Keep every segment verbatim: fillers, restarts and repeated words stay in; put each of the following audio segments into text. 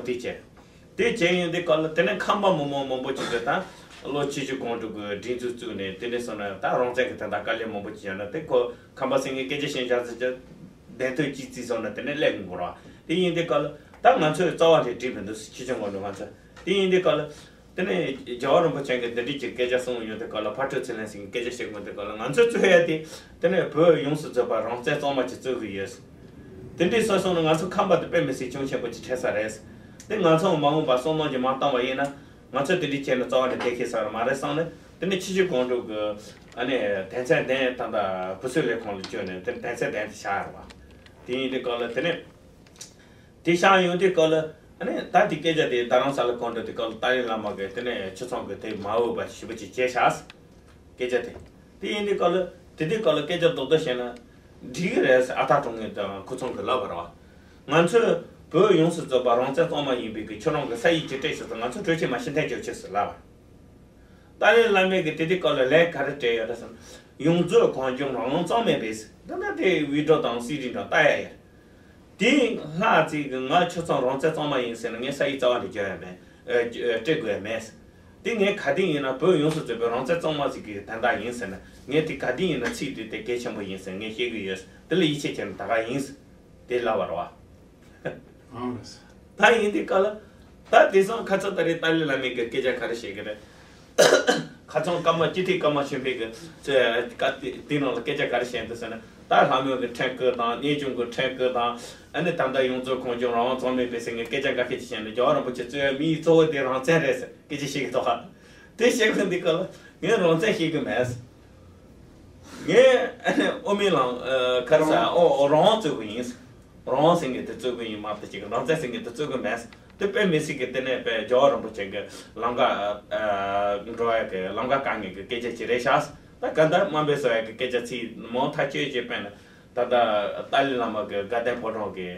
དེ་བྱས། དེ་བྱས་ཡིན་དུས་སྐབས་ལ་དེ་ནས་ཁམས་པ་མི་མང་མང་པོ་ཅིག་གིས་ད་ལོ་ཆུ་བཞི་སྒང་དྲུག་གི་སྒྲིག་འཛུགས་བཙུགས་ནས། དེ་འདྲ་སོང་ན་ད་རང་བཙན་གྱི་དོན་དག་དཀའ་ལས་མང་པོ་ཅིག་བྱུང་ན། དེ་ཁོ་ཁམས་པ་ཟེར་མཁན་སྐད་ཆ་བཤད་བྱ་ཟེར་གྱི་བདེན་དོན་ཅིག་བརྩིས་སོང་ན་དེ་ནས་སླེབས་དགོས་རེད་བ། དེ་ཡིན་དུས་སྐབས་ལ་ད་ང་ཚོས་རྩ་བ་ནས་འགྲིག་མི་འདུག་ཆུ་བཞི་སྒང་དྲུག་ང་ཚོ། དེ་ཡིན་དུས་སྐབས་ལ་དེ་ནས་རྒྱལ་བ་རིན་པོ་ཆེ་གིས་འདི་འདྲའི་གི་སྐད་ཆ་གསུངས་ཡོང་དུས་སྐབས་ལ། ཕར་འཕྲོས་ཚུར་ལེན་ཟེར་མཁན་སྐད་ཆ་བཤད་དགོས་དུས་སྐབས་ལ། ང་ཚོས་རྩོད་ཡ་དེ་དེ་ནས་བོད་ཡོངས་སུ་རྫོགས་པ་རང་བཙན་གཙང་མ་ཅིག་རྩོད་གི་ཡོད། དེ་འདྲའི་བཟོས་སོང་ན་ང་ཚོ་ཁམས་པ་དེ་དཔེ་མི་སྲིད་གྱོང་ཆེན་པོ་ཅིག་འཕྲད་ས་རེད། དེ་ང་ཚོ་མ་འོངས་པ་བསམ་བློ་ཅིག་མ་བཏང་བ་ཡིན་ན། ང་ཚོས་དེ་འདྲའི་བྱས་ན་རྩ་བ་ནས་བསྡད་ཤེས་ས་ར་མ་རེད་བསམ་ནས། དེ་ནས་ཆུ་བཞི་སྒང་དྲུག་གི་ཨ་ནི་དོན་ཚན་བདུན་ད་ལྟ་བུ་སྲོལ་ལས་ཁུངས་ལ་བསྐྱོན་ནས། དེ་དོན་ཚན་བདུན་དེ་བཞག་ཡོད་པ། དེ་ཡིན་དུས་སྐབས་ལ་དེ་ནས་དེ་བཞག་ཡོང་དུས་སྐབས་ལ། ཨ་ནི་ད་དེ་སྐད་ཆ་དེ་རྡ་རམ་ས་ལ་གོ་འགྲོ་དུས་སྐབས་ལ་ཏཱ་ལའི་བླ་མ་གིས་དེ་ནས་ཁྱེད་ཚང་གི་དེ་མ་འོས་པ་ཞེ་པོ་ཅིག་བྱས་ཤག་སྐད་ཆ་དེ། དེ་ཡིན་དུས་སྐབས་ལ་དེ་དུས་སྐབས་ལ་སྐད་ཆ་རྡོག་རྡོག་བཤད་ན་འགྲིག་གི་རེད་ཟེར། ཨ་ཐག་གྲོང་ངེར་དང་ཁོ་ཚང་གིས་ལབ་པ་རེད་བ། ང་ཚོས་བོད་ཡོངས་སུ་རྫོགས་པ་རང་བཙན་གཙང་མ་ཡིན་པའི་གི་ཁྱོད་རང་གི་ས་ཡིག་ཅིག་སྤྲད་ཤོག་ཟེར། ང་ཚོ་གྲོས་ཆོད་མ་ཤེས་མཐའ་འཇོག་ཆོག་ཟེར་ལབ་པ། ཏཱ་ལའི་བླ་མས་གི་དེ་དུས་སྐབས་ལ་ལན་ག་རེ་སྤྲད་ཡོད་རེད་ཟེར་ན། ཡོངས་རྫོགས་གངས་ལྗོངས་རང་དབང་གཙང་མའི་བེད། ད་ལྟ་དེ་ཝི་ཌི་ཡོ་དང་སི་ཌི་འདྲ་ལྟ་ཡ་ཡོད། དེ་སྔ་ཚིག་གི་ང་ཁྱོད་ཚང་རང་བཙན་གཙང་མ་ཡིན་ཟེར་ན་ངས་ས་ཡིག་རྩ་བ་ནས་རྒྱག་ཡ་མེད། ཨ། སྤྲད་དགོས་ཡ་མེད། དེ་ངས་ག་དུས་ཡིན་ན་བོད་ཡོངས་སུ་རྫོགས་པའི་རང་བཙན་གཙང་མ་ཟེར་གི་དོན་དག་ཡིན་ཟེར་ན། ངས་དེ་ག་དུས་ཡིན་ན་ཚིག་དེ་དེ་གལ་ཆེན་པོ་ཡིན་ཟེར་ངས་བཤད་གི་ཡོད། དེ་ལ་ཡིད་ཆེས་བྱས་ན་ད་ག་ཡིན་ཟེར། དེ་ལབ་པ་རེད་བ། ཨང་། ད་ཡིན་དུས་སྐབས་ལ། ད་དེང་སང་ཁ་སང་ད་རེས་ཏཱ་ལའི་བླ་མས་གི་སྐད་ཆ་ག་རེ་བཤད་གི་རེད། ཁ་སང་ཀརྨ་སྤྱི་འཐུས་ཀརྨ་ཆོས་འཕེལ་གི་ཚེ་ཀ་དེ་དེ་ནང་ལ་སྐད་ཆ་ག་རེ་བཤད་འདུག་ཟེར་ན། ད་ལྷ་མོ་གི་ཁྲིམས་བཀོད་དང་གནས་ཆུང་གི་ཁྲིམས་བཀོད་དང་། ཨ་ནི་ད་ལྟ་ཡོངས་རྫོགས་གངས་ལྗོངས་རང་དབང་གཙང་མའི་བེད་ཟེར་ངས་སྐད་ཆ་འགའ་ཤས་ཅིག་བཤད་ན། རྒྱལ་བ་རིན་པོ་ཆེ་གཙོས་མིའི་གཙོ་བོ་དེ་རང་བཙན་རེད་ཟེར་སྐད་ཆ་བཤད་གི་འདུག་ག། དེ་བཤད་གི་འདུག་ག་ལ། ངས་རང་བཙན་བཤད་གི་མེད། ངས་ཨ་ནི་དབུ་མའི་ལམ། ཨ། ག་རེ་ཟེར། ཨོ། རང་དབང་རྩོད་གི་ཡིན། རང་དབང་ཟེར་མཁན་དེ་རྩོད་གི་ཡིན་མ་གཏོགས་ཅིག་རང་བཙན་ཟེར་མཁན་དེ་རྩོད་གི་མེད། དེ་དཔེ་མི་སྲིད་གི་དེ་ནས་དཔེ་རྒྱལ་བ་རིན་པོ་ཆེ་གི་ལམ་ཀ། ཨ། འགྲོ་ཡ་གི་ལམ་ཀ་བཀག་མཁན་གི་སྐད་ཆ་ཅིག་རེད་ཤག། ད་ག་ད་དམའ་འབེབས་བཟོ་ཡ་གི་སྐད་ཆ་ཚིག་མང་ཐག་ཆོད་ཅིག་དཔེར་ན་ད་ལྟ་ཏཱ་ལའི་བླ་མ་གི་དགའ་ལྡན་ཕོ་བྲང་གི།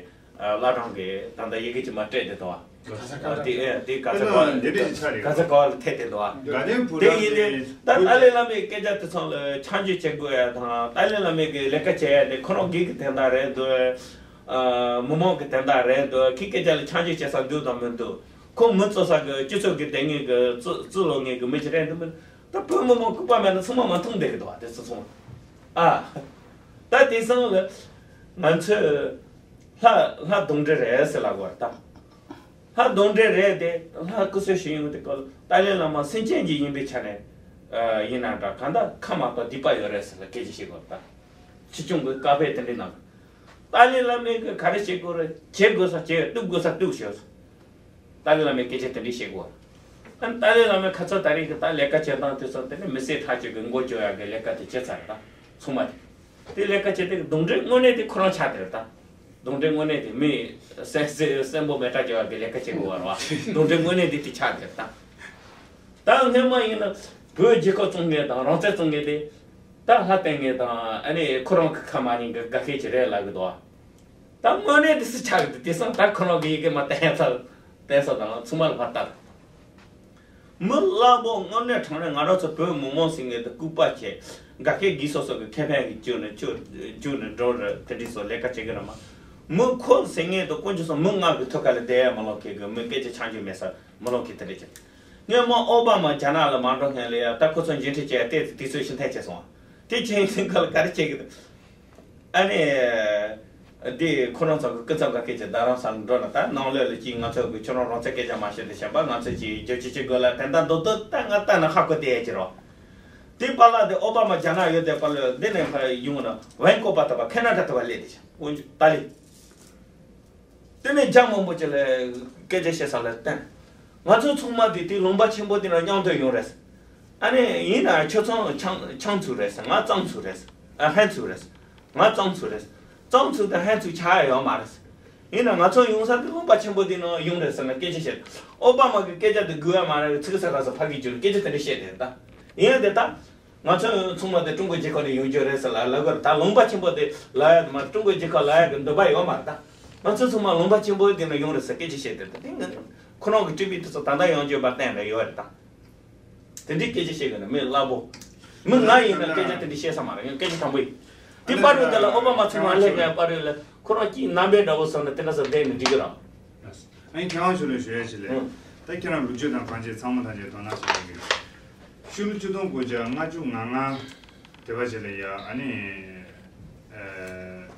ཨ། བླ་བྲང་གི་ད་ལྟ་ཡི་གེ་ཅིག་མར་སྤྲད་བསྡད་འདུག་བ། ག་ས་ག་ལ། དེ། ཨེ། དེ་ག་ས་ག་ལ། དེ་འདྲ་ཞིག་ཆགས་རེད། ག་ས་ག་ལ་ཐེབས་བསྡད་འདུག་བ། དགའ་ལྡན་ཕོ་བྲང་། དེ་ཡིན་དེ། ད་ཏཱ་ལའི་བླ་མའི་སྐད་ཆ་དེ་ཚང་ལ་ཆ་འཇོག་བྱེད་དགོས་ཡ་དང་། ཏཱ་ལའི་བླ་མའི་གི་ལས་ཀ་བྱེད་ཡ་དེ་ཁོ་རང་སྒེར་གྱི་དོན་དག་རེད་འདུག། ཨ། མི་མང་གི་དོན་དག་རེད་འདུག། ཁོའི་སྐད་ཆ་ལ་ཆ་འཇོག་བྱེད་ས་འདུག་དང་མི་འདུག། ཁོ་མི་གཙོ་ས་གི་སྤྱི་ཚོགས་ཀྱི་དོན་གཉེར་གི་རྩིས་རྩིས་ལོག་མཁན་གི་མི་ཞིག་རེད་འདུག་མི། ད་བོད་མི་མང་ལྐུགས་པ་མེད་ན་ཚང་མ་མ་མཐོང་བསྡད་གི་འདུག་བ། དེ་ཚོ་ཚང་མ། ཨ། ད་དེང་སང་ལ་ང་ཚོས་ལྷ་ལྷ་གདོན་འདྲེ་རེད་ཟེར་ལབ་དགོས་རེད་ད། ལྷ་གདོན་འདྲེ་རེད་དེ། ལྷ་སྐུ་གསོལ་ཞུ་ཡོང་དུས་སྐབས་ལ་ཏཱ་ལའི་བླ་མ་སེམས་ཅན་གྱི་ཡིན་པའི་ཆ་ནས། ཨ། ཡིན་ན་འདྲ། གང་ལྟར་ཁ་མ་གཏོགས་སྡིག་པ་ཡོད་རེད་ཟེར་ལ་སྐད་ཆ་བཤད་དགོས་རེད་ད། ཕྱི་སྐྱོང་གི་བཀའ་ཕེབས་དེ་འདྲའི་ནང་། ཏཱ་ལའི་བླ་མས་གི་ག་རེ་བྱེད་དགོས་རེད། བྱེད་དགོས་ས་བྱེད། གཏུག་དགོས་ས་གཏུག་ཞོག། ཏཱ་ལའི་བླ་མས་སྐད་ཆ་དེ་འདྲ་བཤད་དགོས། ཨ་ནི་ཏཱ་ལའི་བླ་མས་ཁ་ཚ་ད་རེས་ཀྱི་ད་ལས་ཀ་བྱེད་སྟངས་དེ་ཚོ་དེ་ནི་མི་སེར་ཐག་གཅོད་ཀྱི་མགོ་གཅོད་ཡག་གི་ལས་ཀ་དེ་བྱེད་ཚར་ད་ཚང་མ་དེ། དེ་ལས་ཀ་བྱེད་དེ་གདོན་འདྲེ་དངོས་གནས་དེ་ཁོ་རང་ཆགས་བསྡད་ད། གདོན་འདྲེ་དངོས་གནས་དེ་མི་སེམས་སེམས་སེམས་པོ་མེ་དྲག་རྒྱག་ཡག་གི་ལས་ཀ་བྱེད་དགོས་པ་རེད་བ། གདོན་འདྲེ་དངོས་གནས་དེ་དེ་ཆགས་བསྡད་ད། ད་སྔོན་མ་ཡིན་ན་བོད་རྒྱལ་ཁབ་བཙོང་མཁན་དང་རང་བཙན་བཙོང་མཁན་དེ་ད་ལྷ་བསྟེན་མཁན་དང་། ཨ་ནི་ཁོ་རང་གི་ཁ་མ་ཉན་གི་དགའ་སྐྱིད་ཅིག་རེད་ལབ་གི་འདུག་བ། ད་དངོས་གནས་དེ་སུ་ཆགས་ཀྱི་འདུག། དེང་སང་ད་ཁོ་རང་གི་ཡི་གེ་མ་བསྟན་ས་བསྟན་ས་དང་ཚང་མ་ལ་ཕར་ལྟ། མི་རླབས་པོ་དངོས་གནས་དྲང་གནས་ང་རང་ཚོ་བོད་མི་མང་ཟེར་མཁན་དེ་ལྐུགས་པ་བྱས། དགའ་སྐྱིད་སྒོས་སོ་སོ་གི་ཁེ་ཕན་གྱི་བཅུག་ནས་བཅུག་བཅུག་ནས་འགྲོ་རེད། དེ་འདྲ་སོགས་ལས་ཀ་བྱེད་ཀྱི་རེད་མ། མི་ཁོ་ཟེར་མཁན་དེ་དཀོན་མཆོག་གསུམ་མི་ལྔ་གི་ཐུགས་ཀ་ལ་བསྡད་ཡ་མ་ལོག་མཁན་གི། མི་སྐད་ཆ་ཆ་འཇོག་མེད་ས་མ་ལོག་མཁན་དེ་འདྲ་བྱས། སྔོན་མ་ཨོ་བྷ་མ་རྒྱ་ནག་ལ་མ་འགྲོ་སྔོན་ལ་ཡ་ད་ཁོ་ཚོ་མཇལ་འཕྲད་བྱས་ཡ་དེ་དུས་ཚོད་ཕྱིར་འཐེན་བྱས་སོང་བ། དེ་བྱས་ཡིན་ཁ་ལ་ག་རེ་བྱེད་ཀྱི་འདུག། ཨ་ནི། འདི་ཁོ་རང་ཚོ་གི་སྐུ་ཚབ་འགའ་ཤས་ཀྱིས་རྡ་རམ་ས་ལ་འགྲོ་ན། ད་ནང་ལོགས་ལ་ཅིག་ང་ཚོ་གི་ཁྱོད་རང་རང་བཙན་སྐད་ཆ་མ་བཤད་དེ་གཞན་པ་ང་ཚོ་ཅིག་རྒྱབ་སྐྱོར་བྱེད་དགོས་ལ་དེ་འདྲ་འདུག་འདུག་ད་ང་ལྟ་ན་ཧ་གོ་བསྡད་ཡ་ཅིག་རེད། དེ་པཱ་ལགས་དེ་ཨོ་བྷ་མ་རྒྱ་ནག་ཡོད་དེ་པཱ་ལགས་དེ་ནས་ཕར་ཡོང་ན་ཝེན་ཀོ་བར་དུ་བ་ཁེ་ན་ཌ་དུ་བ་སླེབས་བསྡད་ཤག། དབུ་འཇུག་ཏཱ་ལི། དེ་ནས་རྒྱ་མང་པོ་ཅིག་ལ་སྐད་ཆ་བཤད་ས་ལ་བརྟེན། ང་ཚོ་ཚང་མ་དེ་དུས་ལུང་པ་ཆེན་པོ་དེ་ན་མཉམ་དུ་ཡོང་རེད། ཨ་ནི་ཡིན་ན་ཁྱོད་ཚང་ཆང་ཆང་ཚུགས་རེད། ང་གཙང་ཚུགས་རེད། ཨ། ཧན་ཚུགས་རེད། ང་གཙང་ཚུགས་རེད། གཙང་ཚུགས་དང་ཧན་ཚུགས་ཆགས་ཡ་ཡོད་མ་རེད། ཡིན་ན་ང་ཚོ་ཡོང་ས་དེ་ལུང་པ་ཆེན་པོ་དེ་ན་ཡོང་རེད་ཟེར་ན་སྐད་ཆ་བཤད། ཨོ་བྷ་མ་གི་སྐད་ཆ་དེ་དགོས་ཡ་མ་རེད། ཚིག་ས་ཁ་ས་ཕ་གི་རྒྱུར་སྐད་ཆ་དེ་འདྲ་བཤད་དེ་ད། ཡིན་ཡ་དེ་ད། ང་ཚོ་ཚང་མ་དེ་ཀྲུང་གོའི་རྒྱལ་ཁབ་ནས་ཡོང་རྒྱུ་རེད་ཟེར་ལ་ལབ་གི་རེད། ད་ལུང་པ་ཆེན་པོ་དེ་ལབ་ཡ་དེ་མ་ཀྲུང་གོའི་རྒྱལ་ཁབ་ལབ་ཡ་གི་འདོད་པ་ཡོད་མ་རེད་ད། ང་ཚོ་ཚང་མ་ལུང་པ་ཆེན་པོ་དེ་ནས་ཡོང་རེད་ཟེར་སྐད་ཆ་བཤད་དེ་ད། དེ་ང་ཁོ་རང་གི་ཀྲི་པི་དེ་ཚོ་ད་ལྟ་ཡང་བསྐྱར་བ་བསྟན་ལ་ཡོད་རེད་ད། དེ་འདྲའི་སྐད་ཆ་བཤད་གི་ན་མི་རླབས་པོ། མི་ང་ཡིན་ན་སྐད་ཆ་དེ་འདྲ་བཤད་ས་མ་རེད། ཡང་སྐད་ཆ་དྲང་པོ་ཡིན། དེ་པར་རེད་དེ་ལ་ཨོ་བྷ་མ་ཚང་མ་སླེབས་ཡ་པར་རེད་ལ་ཁོ་རང་སྐྱིད་རྣམ་པའི་འདྲ་བོ་བཟོ་ནས་དེ་འདྲ་བཟོ་བསྡད་ནས་འགྲིག་གི་རེད། ཨ་ནི་མཁས་དབང་ཞུ་ལ་ཞུ་ཡ་ཞིག་ལས། ཨང་། ད་ཁྱེད་རང་ལོ་རྒྱུས་དང་གང་ཅི་ཚང་མ་ཐམས་ཅད་དོ་སྣང་བྱེད་ཀྱི་ཡོད། ཕྱི་ལོ་ཆིག་སྟོང་དགུ་བརྒྱ་ལྔ་བཅུ་ང་ལྔ་དེ་བ་ཞིག་ལ་ཡ་ཨ་ནི་ཨ།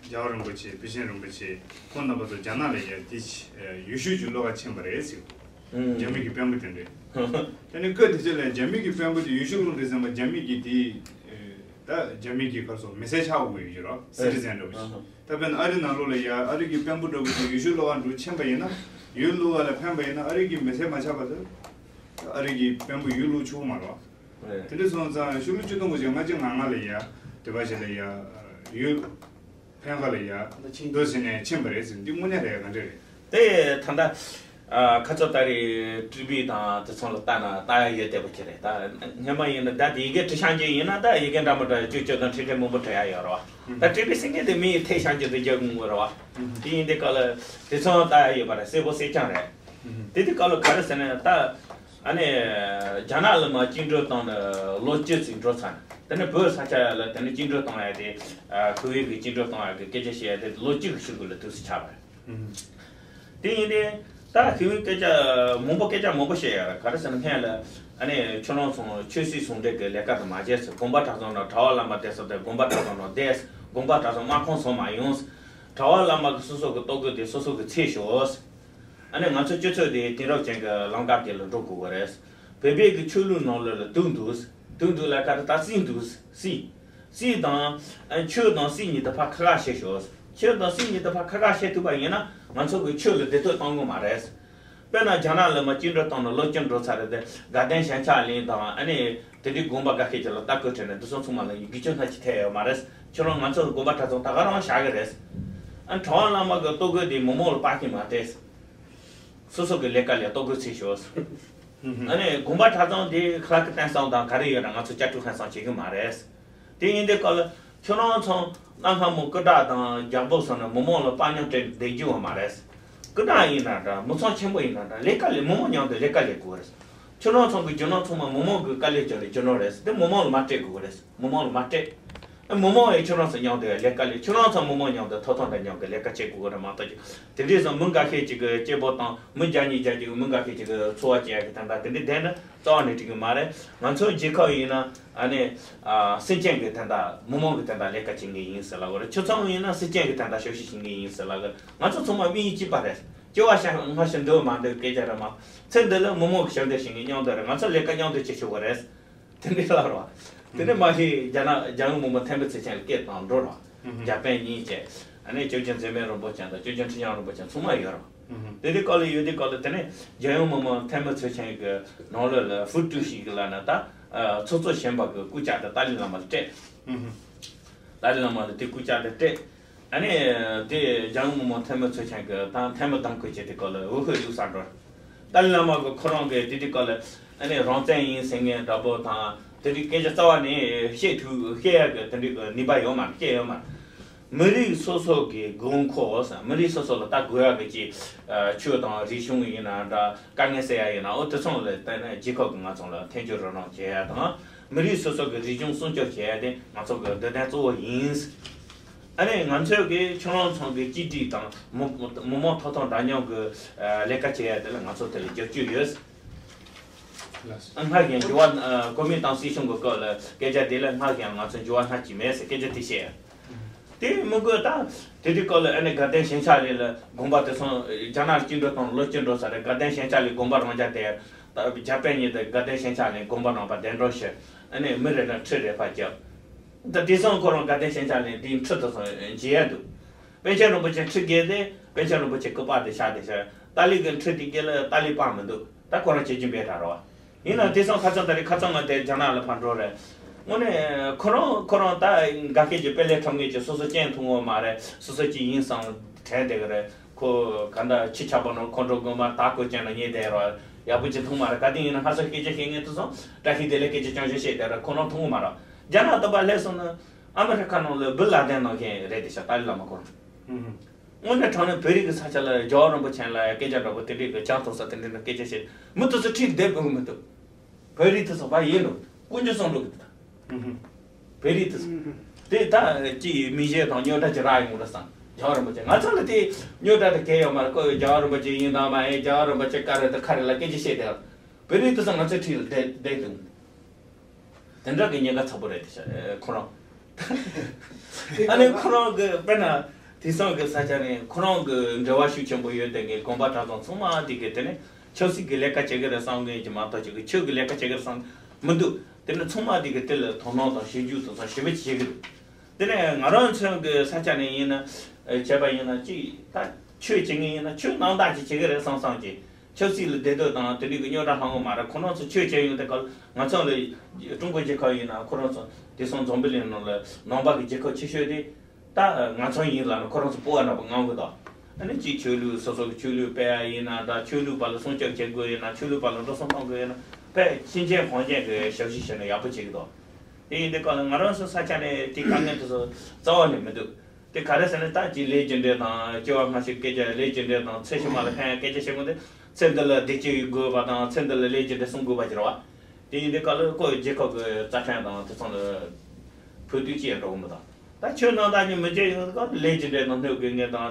རྒྱལ་བ་རིན་པོ་ཆེ། པཎ་ཆེན་རིན་པོ་ཆེ་ཁོང་རྣམ་པ་ཚོ་རྒྱ་ནག་ལ་ཡ་དེ་ཡུལ་ཤུལ་གྱི་བློ་ཁ་ཕྱིན་པ་རེད་ཟེར། ཨང་། རྒྱ་མི་གི་དཔོན་པོ་དེ་འདྲས། དེ་ནི་སྐབས་དེ་ཚོ་ལ་རྒྱ་མི་གི་དཔོན་པོ་དེ་ཡུལ་ཤུལ་ལོག་འདྲས་ཟེར་བ་རྒྱ་མི་གི་དེ་ད་རྒྱ་མི་གི་ག་རེ་ཟེར་མི་སེར་ཆགས་དགོས་ཡོད་ཀྱི་རོ། སི་ཊི་ཟན་འདྲ་བོ་ཞིག་ཨང་། ད་དཔེར་ན་ཨ་རི་ནང་ལོགས་ལ་ཡ་ཨ་རི་གི་དཔོན་པོ་འདྲ་བོ་ཅིག་ཡུལ་ཤུལ་ལོག་འགྲོ་ཕྱིན་པ་ཡིན་ན། ཡུལ་ལོག་པ་ལ་ཕན་པ་ཡིན་ན་ཨ་རི་གི་མི་སེར་མ་ཆགས་པ་དེ་ཨ་རི་གི་དཔོན་པོ་ཡུལ་ལོག་ཆོག་མ་རེད། རེད། དེ་འདྲ་སོང་ཙང་ཕྱི་ལོ་ཆིག་སྟོང་དགུ་བརྒྱ་ལྔ་བཅུ་ང་ལྔ་ལ་ཡ་དེ་བ་ཞིག་ལ་ཡ་ཡུལ་ཕན་ཁ་ལ་ཡ་འདུག་ཟེར་ནས་ཕྱིན་པ་རེད་ཟེར། འདི་དངོས་གནས་རེད་ག་འདྲ་རེད། དེ་ད་ལྟ་ཨ་ཁ་ཚོ་ད་རེས་ཀྲི་པི་དང་དེ་ཚོ་ལ་ལྟ་ན་ལྟ་ཡ་ཡོད་བསྡད་པ་ཅིག་རེད། ད་སྔན་མ་ཡིན་ན་ད་དེ་ཡི་གེ་འབྲི་ཤེས་ཀྱི་ཡིན་ན་ད་ཡི་གེ་འདྲ་མི་འདྲ་ཅིག་ཅིག་དང་ཁྲིག་ཁྲིག་མང་པོ་འབྲི་ཡ་ཡོད་རེད་བ། ད་ཀྲི་པི་ཟེར་མཁན་དེ་མི་ཡི་ཐད་ཤེས་ཀྱི་དེ་རྒྱག་དགོས་རེད་བ། དེ་ཡིན་དེ་ག་ལ་དེ་ཚོ་ལ་ལྟ་ཡ་ཡོད་པ་རེད། གསལ་པོ་གསལ་རྐྱང་རེད། དེ་དེ་ག་ལ་ག་རེ་ཟེར་ན་ད་ཨ་ནི་རྒྱ་ནག་ལ་མར་བཅིངས་འགྲོལ་བཏང་ནས་ལོ་བཅུ་ཙམ་འགྲོ་ཚར། དེ་ནས་བོད་ས་ཆ་ལ་དེ་ནས་བཅིངས་འགྲོལ་བཏང་ཡ་དེ་ཨ་ཁུ་བའི་གི་བཅིངས་འགྲོལ་བཏང་ཡ་གི་སྐད་ཆ་བཤད་ཡ་དེ་ལོ་གཅིག་གི་ཤུལ་གི་ལ་དུས་སུ་ཆགས་པ་རེད། དེ་ཡིན་དེ་ད་ཁུ་བའི་སྐད་ཆ་མང་པོ་སྐད་ཆ་མང་པོ་བཤད་ཡ་རེད། ག་རེ་ཟེར་ན་སྔན་ལ་ཨ་ནི་ཁྱོད་རང་ཚོ་ཆོས་སྲིད་ཟུང་འབྲེལ་གི་ལས་ཀ་དེ་མ་བྱས་ཟེར། དགོན་པ་གྲྭ་ཚང་ནང་གྲྭ་པ་བླ་མ་བསྡད་ས་དེ་དགོན་པ་གྲྭ་ཚང་ནང་བསྡད། དགོན་པ་གྲྭ་ཚང་དམག་ཁོངས་སུ་མ་ཡོང་། གྲྭ་པ་བླ་མ་གི་སོ་སོ་གི་ལྟོ་གོས་དེ་སོ་སོ་གི་འཚོལ་ཤོག། ཨ་ནི་ང་ཚོ་སྤྱི་ཚོགས་དེ་དེང་རབས་ཅན་གྱི་ལམ་ཁ་དེ་ལ་འགྲོ་དགོས་པ་རེད། བོད་པའི་གི་ཆོས་ལུགས་ནང་ལོགས་ལ་དུག་འདུག། དུག་འདུག་ལ་ཁ་ད་རྩིས་འདུག། རྩིས། རྩིས་དང་། ཆོས་དང་རྩིས་གཉིས་དེ་ཕར་ཁ་ཁ་བཤད་ཤོག། ཆོས་དང་རྩིས་གཉིས་དེ་ཕར་ཁ་ཁ་བཤད་ཐུབ་པ་ཡིན་ན་ང་ཚོ་གི་ཆོས་ལ་བདེ་དོགས་གཏོང་གི་མ་རེད། དཔེར་ན་རྒྱ་ནག་ལ་མར་བཅིངས་འགྲོལ་བཏང་ནས་ལོ་བཅུ་འགྲོ་ཚར་རེད་དེ། དགའ་ལྡན་གཞིས་ཆགས་གླིང་དང་ཨ་ནི་དེ་འདྲའི་དགོན་པ་འགའ་ཤས་ཀྱི་ལ་ལྟ་སྐོར་བྱས་ནས་འདི་ཚོ་ཚང་མ་ལ་འགུལ་སྐྱོད་སྣ་གཅིག་ཐེབས་ཡོད་མ་རེད། ཁྱོད་རང་ང་ཚོ་དགོན་པ་གྲྭ་ཚང་ད་ག་རང་བཞག་གི་རེད། ཨ་གྲྭ་པ་བླ་མ་གི་ལྟོ་གོས་དེ་མི་མང་ལ་སྤར་གྱི་མ་རེད། སོ་སོ་གི་ལས་ཀ་ལས་ལྟོ་གོས་འཚོལ་ཤོག། ཨ་ནི་དགོན་པ་གྲྭ་ཚང་དེ་ཁ་ལག་གི་བསྟན་བསམ་དང་ག་རེ་ཡོད་ན་ང་ཚོ་བསྐྱར་སྒྲུབ་ཧན་སང་བྱེད་གི་མ་རེད། དེ་ཡིན་དུས་སྐབས་ལ་ཁྱོད་རང་ཚོ་གནའ་སྔ་མོ་སྐུ་དྲག་དང་རྒྱལ་པོ་སོགས་ནས་མི་མང་ལ་དཔའ་ཉམས་སྤྲད་བསྡད་རྒྱུ་བ་མ་རེད། སྐུ་དྲག་ཡིན་ན་འདྲ། མི་ཚང་ཆེན་པོ་ཡིན་ན་འདྲ། ལས་ཀ་ལས། མི་མང་མཉམ་དུ་ལས་ཀ་ལས་དགོས་རེད། ཁྱོད་རང་ཚོ་གི་རྒྱུ་ནོར་ཚང་མ་མི་མང་གི་དཀའ་ལས་བརྒྱབ་ནས་རྒྱུ་ནོར་རེད། དེ་མི་མང་ལ་མ་སྤྲད་དགོས་རེད། མི་མང་ལ་མ་སྤྲད། མི་མང་ཡིས་ཁྱོད་རང་ཚོ་མཉམ་དུ་ལས་ཀ་ལས། ཁྱོད་རང་ཚོ་མི་མང་མཉམ་དུ་ཐོབ་ཐང་དང་མཉམ་གི་ལས་ཀ་བྱེད་དགོས་རེད་མ་གཏོགས་ཀྱི། དེ་འདྲས་སོང་མི་འགའ་ཤས་ཅིག་གི་སྐྱེ་བོ་དང་མི་བརྒྱ་ཉིས་བརྒྱ་ཅིག་མི་འགའ་ཤས་ཅིག་གི་འཚོ་བ་སྐྱེལ་ཡ་གི་དོན་དག་དེ་འདྲས་བསྡད་ན་རྩ་བ་ནས་འགྲིག་གི་མ་རེད། ང་ཚོ་རྒྱལ་ཁབ་ཡིན་ན་ཨ་ནི་ཨ་སེམས་ཅན་གྱི་དོན་དག་མི་མང་གི་དོན་དག་ལས་ཀ་བྱེད་མཁན་ཡིན་ཟེར་ལབ་ཀྱི་རེད། ཁྱོད་ཚོ་ཡིན་ན་སེམས་ཅན་གྱི་དོན་དག་ཞབས་ཞུ་བྱེད་མཁན་ཡིན་ཟེར་ལབ་ཀྱི་རེད། ང་ཚོ་ཚང་མ་མི་ཡིན་གཅིག་པ་རེད། སྐྱེ་བ་སྔ་ཕྱི་འདུག་མ་འདུག་སྐད་ཆ་རེད་མ། ཚེ་འདི་ལ་མི་མང་གི་ཞབས་འདེགས་ཞུ་མཁན་མཉམ་དུ་རེད། ང་ཚོ་ལས་ཀ་མཉམ་དུ་བྱེད་ཆོག་གི་རེད། དེ་འདྲའི་ལབ་རོགས། དེ་ནས་མ་གཞི་རྒྱ་ནག་རྒྱལ་ཡོངས་མི་དམངས་འཐུས་མི་ཚོགས་ཆེན་ལ་སྐད་བཏང་འགྲོ་རོགས། རྒྱ་དཔོན་གཉིས་བཅས། ཨ་ནི་ཅོ་ཅན་ཙེ་མིན་རིན་པོ་ཆེ་དང་ཅོ་ཅན་ཁྲི་བྱང་རིན་པོ་ཆེ་ཚང་མ་ཡོད་རོགས། དེ་དུས་སྐབས་ལ་ཡོད་དུས་སྐབས་ལ་དེ་ནས་རྒྱལ་ཡོངས་མི་དམངས་འཐུས་མི་ཚོགས་ཆེན་གྱི་ནང་ལོགས་ལ་ཧྥུ་ཀྲུའུ་ཞི་གི་ལབ་ན་ད་ཚོགས་གཙོ་གཞོན་པ་གི་སྐུ་བཅར་དེ་ཏཱ་ལའི་བླ་མ་ལ་སྤྲད། ཏཱ་ལའི་བླ་མ་ལ་དེ་སྐུ་བཅར་དེ་སྤྲད། ཨ་ནི་དེ་རྒྱལ་ཡོངས་མི་དམངས་འཐུས་མི་ཚོགས་ཆེན་གྱི་ད་འཐུས་མི་གདམ་བསྐོ་བྱས་དུས་སྐབས་ལ་འོས་ཤོག་བླུགས་ས་འགྲོ། ཏཱ་ལའི་བླ་མ་གི་ཁོ་རང་གི་དེ་དུས་སྐབས་ལ་ཨ་ནི་རང་བཙན་ཡིན་ཟེར་མཁན་འདྲ་པོ་དང་དེ་དུས་སྐད་ཆ་རྩ་བ་ནས་བཤད་ཐུབ་བཤད་ཡ་གི་དེ་འདྲའི་གི་ནུས་པ་ཡོད་མ་རེད། བཤད་ཡོད་མ་རེད། མི་རིགས་སོ་སོ་གི་དགོས་མཁོ་ཟེར། མི་རིགས་སོ་སོ་ལ་ལྟ་དགོས་ཡ་གི་ཅིག་ཆོས་དང་རིག་གཞུང་ཡིན་ན་འདྲ། དཀའ་ངལ་སེལ་ཡ་ཡིན་ན། འོ་དེ་ཚོ་ལ་བརྟེན་ནས་རྒྱལ་ཁབ་ཀྱིས་ང་ཚོ་ལ་མཐུན་འགྱུར་རོགས་རམ་བྱེད་ཡ་དང་། མི་རིགས་སོ་སོ་གི་རིག་གཞུང་སྲུང་སྐྱོབ་བྱེད་ཡ་དེ་ང་ཚོ་གི་འདོད་དོན་གཙོ་བོ་ཡིན། ཨ་ནི་ང་ཚོས་གི་ཁྱོད་རང་ཚོ་གི་གཅིག་སྒྲིལ་དང་མི་མི་དམངས་ཐོབ་ཐང་འདྲ་མཉམ་གི་ལས་ཀ་བྱེད་ཡ་དེ་ལ་ང་ཚོ་དེ་ལ་རྒྱབ་སྐྱོར་ཡོད། སྔར་བཞིན་འགྱུར་བ། གོ་མིན་ཏང་སྲིད་གཞུང་གི་སྐབས་ལ་སྐད་ཆ་དེ་ལ་སྔར་བཞིན་ང་ཚོ་འགྱུར་བ་སྣ་གཅིག་མེད་ཟེར་སྐད་ཆ་དེ་བཤད་ཡ། དེ་མི་དགོས་ད། དེ་དུས་སྐབས་ལ་ཨ་ནི་དགའ་ལྡན་ཞིང་ཆ་ལས་ལ་དགོན་པ་དེ་ཚོ་རྒྱ་ནག་བཅིངས་འགྲོལ་བཏང་ལོ་གཅིག་འགྲོ་ས་རེད། དགའ་ལྡན་ཞིང་ཆ་ལས་དགོན་པ་རང་འཇགས་དེ། ད་རྒྱ་དཔོན་གཉིས་དེ་དགའ་ལྡན་ཞིང་ཆ་ལས་དགོན་པ་རང་པ་གདན་འདྲེན་བྱས། ཨ་ནི་མི་རེ་རེ་ཁྲི་རེ་ཕར་བརྒྱབ། ད་དེང་སང་ཁོ་རང་དགའ་ལྡན་ཞིང་ཆ་ལས་དེའི་ཁྲི་དེ་ཚོ་འཇལ་ཡ་འདུག། པཎ་ཆེན་རིན་པོ་ཆེ་ཁྲི་བརྒལ་ཏེ་པཎ་ཆེན་རིན་པོ་ཆེ་སྐུ་པར་དེ་བཞག་དེ་བཞག། ཏཱ་ལའི་གི་ཁྲི་དེ་བརྒལ་ལ་ཏཱ་ལའི་པར་མི་འདུག། ད་ཁོ་རང་བྱེད་ཀྱིན་པའི་གྲས་རེད་བ། ཡིན་ན་དེང་སང་ཁ་སང་ད་རེས་ཁ་སང་ང་དེ་རྒྱ་ནག་ལ་ཕར་འགྲོ་རེད། དངོས་གནས་ཁོ་རང་ཁོ་རང་ད་འགའ་ཤས་ཀྱིས་དཔེ་ལེགས་འཁྲབ་མཁན་གྱི་སོ་སོ་སྐྱོན་མཐོང་གི་མ་རེད། སོ་སོ་གཅིག་ཡིན་བསམ་དྲན་བསྡད་ཀྱི་རེད། ཁོ་ག་འདྲ་ཁྱི་ཆགས་པ་ནོར་ཁོང་ཁྲོ་དགོས་མ་རེད། ད་ཁོ་སྐྱོན་ལ་ཉེས་བསྡད་རོགས་ཡག་པོ་ཅིག་མཐོང་མ་རེད། ག་དེ་ཡིན་ན་ང་ཚོ་སྐད་ཆ་བཤད་མཁན་དེ་ཚོ་བཀྲ་ཤིས་བདེ་ལེགས་སྐད་ཆ་རྐྱང་རྐྱང་བཤད་བསྡད་རེད། ཁོ་རང་མཐོང་གི་མ་རེད། རྒྱ་ནག་ད་པ་སླེབས་སོང་ན་ཨ་མི་རི་ཁ་ནང་ལ་བིན་ལ་དན་ནང་བཞིན་རེད་དེ་ཤག། ཏཱ་ལའི་བླ་མ་ཁོ་རང་། དངོས་གནས་དྲང་གནས་བོད་རིགས་ཀྱི་ས་ཆ་ལ་རྒྱལ་བ་རིན་པོ་ཆེ་ལ་སྐད་ཆ་འདྲ་པོ་དེ་འདྲའི་གི་ཆང་འཐུང་ས་དེ་འདྲའི་གི་སྐད་ཆ་བཤད། མི་དེ་ཚོ་ཁྲིད་བསྡད་དགོས་མི་འདུག། བོད་རིགས་དེ་ཚོ་ཕར་ཡིན་ནོ་དཀོན་མཆོག་གསུམ་འགྲོ་གི་འདུག་ད། བོད་རིགས་དེ་ཚོ་དེ་ད་ཅི་མི་གཞན་དང་རྙོག་དྲ་ཅིག་རག་ཡོང་རེད་བསམ། རྒྱལ་བ་རིན་པོ་ཆེ། ང་ཚོ་ལ་དེ་རྙོག་དྲ་དེ་གལ་ཡོད་མ་རེད། ཁོ་རྒྱལ་བ་རིན་པོ་ཆེ་ཡིན་དང་མ་ཡིན། རྒྱལ་བ་རིན་པོ་ཆེ་ག་རེ་དང་ག་རེ་ལ་སྐད་ཆ་བཤད་དེ། བོད་རིགས་དེ་ཚོ་ང་ཚོའི་འཁྲིས་ལ་བསྡད་བསྡད་འདུག་དེ་འདྲ་གི་ཉེན་ཁ་ཚ་པོ་རེད་དེ་ཤ་ཁོ་རང་། ཨ་ནི་ཁོ་རང་གི་དཔེར་ན་དེང་སང་གི་ས་ཆ་ནས་ཁོ་རང་གི་འབྲེལ་བ་ཤུགས་ཆེན་པོ་ཡོད་དེ་གི་དགོན་པ་གྲྭ་ཚང་ཚང་མ་དེ་གི་དེ་ནས་ཆབ་སྲིད་ཀྱི་ལས་ཀ་བྱེད་ཀྱི་རེད་བསམ་གི་ཡིན་གྱི་མ་གཏོགས་ཅིག་གི་ཆོས་ཀྱི་ལས་ཀ་བྱེད་ཀྱི་རེད་བསམ་མི་འདུག་དེ་ནི་ཚང་མ་དེ་གི་དེ་ལ་དོ་སྣང་དང་ཞིབ་འཇུག་དང་ཞིབ་འཇུག་བྱེད་ཀྱི་འདུག་དེ་ནས་ང་རང་ཚོའི་གི་ས་ཆ་ནས་ཡིན་ན་བྱས་པ་ཡིན་ན་ཅིག་ད་ཆོས་བྱེད་མཁན་ཡིན་ན་ཆོས་རྣམ་དག་ཅིག་བྱེད་ཀྱི་རེད་བསམ་བསམ་གྱི། ཆབ་སྲིད་ལ་བདེ་སྡོད་དང་དེ་འདྲའི་གི་རྙོག་དྲ་ལྷང་གི་མ་རེད། ཁོ་རང་ཚོ་ཆོས་བྱས་ཡོང་དུས་སྐབས་ང་ཚོ་ལ་ཀྲུང་གོ་རྒྱལ་ཁབ་ཡིན་ན་ཁོ་རང་ཚོ་དེང་སང་འཛམ་བུ་གླིང་ནང་ལ་ནང་པ་གི་རྒྱལ་ཁབ་ཆེ་ཤོས་དེ་ད་ང་ཚོ་ཡིན་ལབ་ན་ཁོ་རང་ཚོ་སྤོབས་པ་འདྲ་པོ་ངང་གི་དང་། ཨ་ནི་གཅིག་ཆོས་ལུགས་སོ་སོ་གི་ཆོས་ལུགས་སྤེལ་ཡ་ཡིན་ན་ད་ཆོས་ལུགས་བར་ལ་སྲུང་སྐྱོབ་བྱེད་དགོས་ཡིན་ན་ཆོས་ལུགས་བར་ལ་འགྲོ་སོང་གཏོང་དགོས་ཡིན་ན་དཔེ་ཕྱིན་ཆད་གང་ཅན་གི་ཞབས་ཞུ་བྱས་ན་ཡག་པོ་བྱེད་ཀྱི་འདུག་དེ་ཡིན་དུས་སྐབས་ལ་ང་རང་ཚོ་ས་ཆ་ནས་དེ་དཀའ་ངལ་དེ་ཚོ་རྩ་བ་ནས་མི་འདུག་དེ་ག་རེ་ཟེར་ན་ད་ཅིག་ལས་ཀྱི་འབྲས་དང་སྐྱེ་བ་སྔ་ཕྱི་སྐད་ཆ་ལས་ཀྱི་འབྲས་དང་ཚེ་ཕྱི་མ་ལ་ཕན་ཡ་སྐད་ཆ་བཤད་དགོས་ཏེ་ཚེ་འདི་ལ་བདེ་སྐྱིད་ཡོད་དགོས་པ་དང་ཚེ་འདི་ལ་ལས་ཀྱི་འབྲས་སྲུང་དགོས་པ་ཅིག་རེད་བ། དེ་ཡིན་དུས་སྐབས་ལ་ཁོ་རྒྱལ་ཁབ་ཀྱི་རྩ་ཁྲིམས་དང་དེ་ཚོ་ལ་ཕུགས་འདུན་ཅི་ཡང་འགྲོ་གི་མི་དང་། ད་ཆོས་རྣམ་དག་གཉིས་མི་བྱེད་ཡོང་དུས་སྐབས་ལས་ཀྱི་འབྲས་དང་སྣོད་དགོས་ངེས་དང་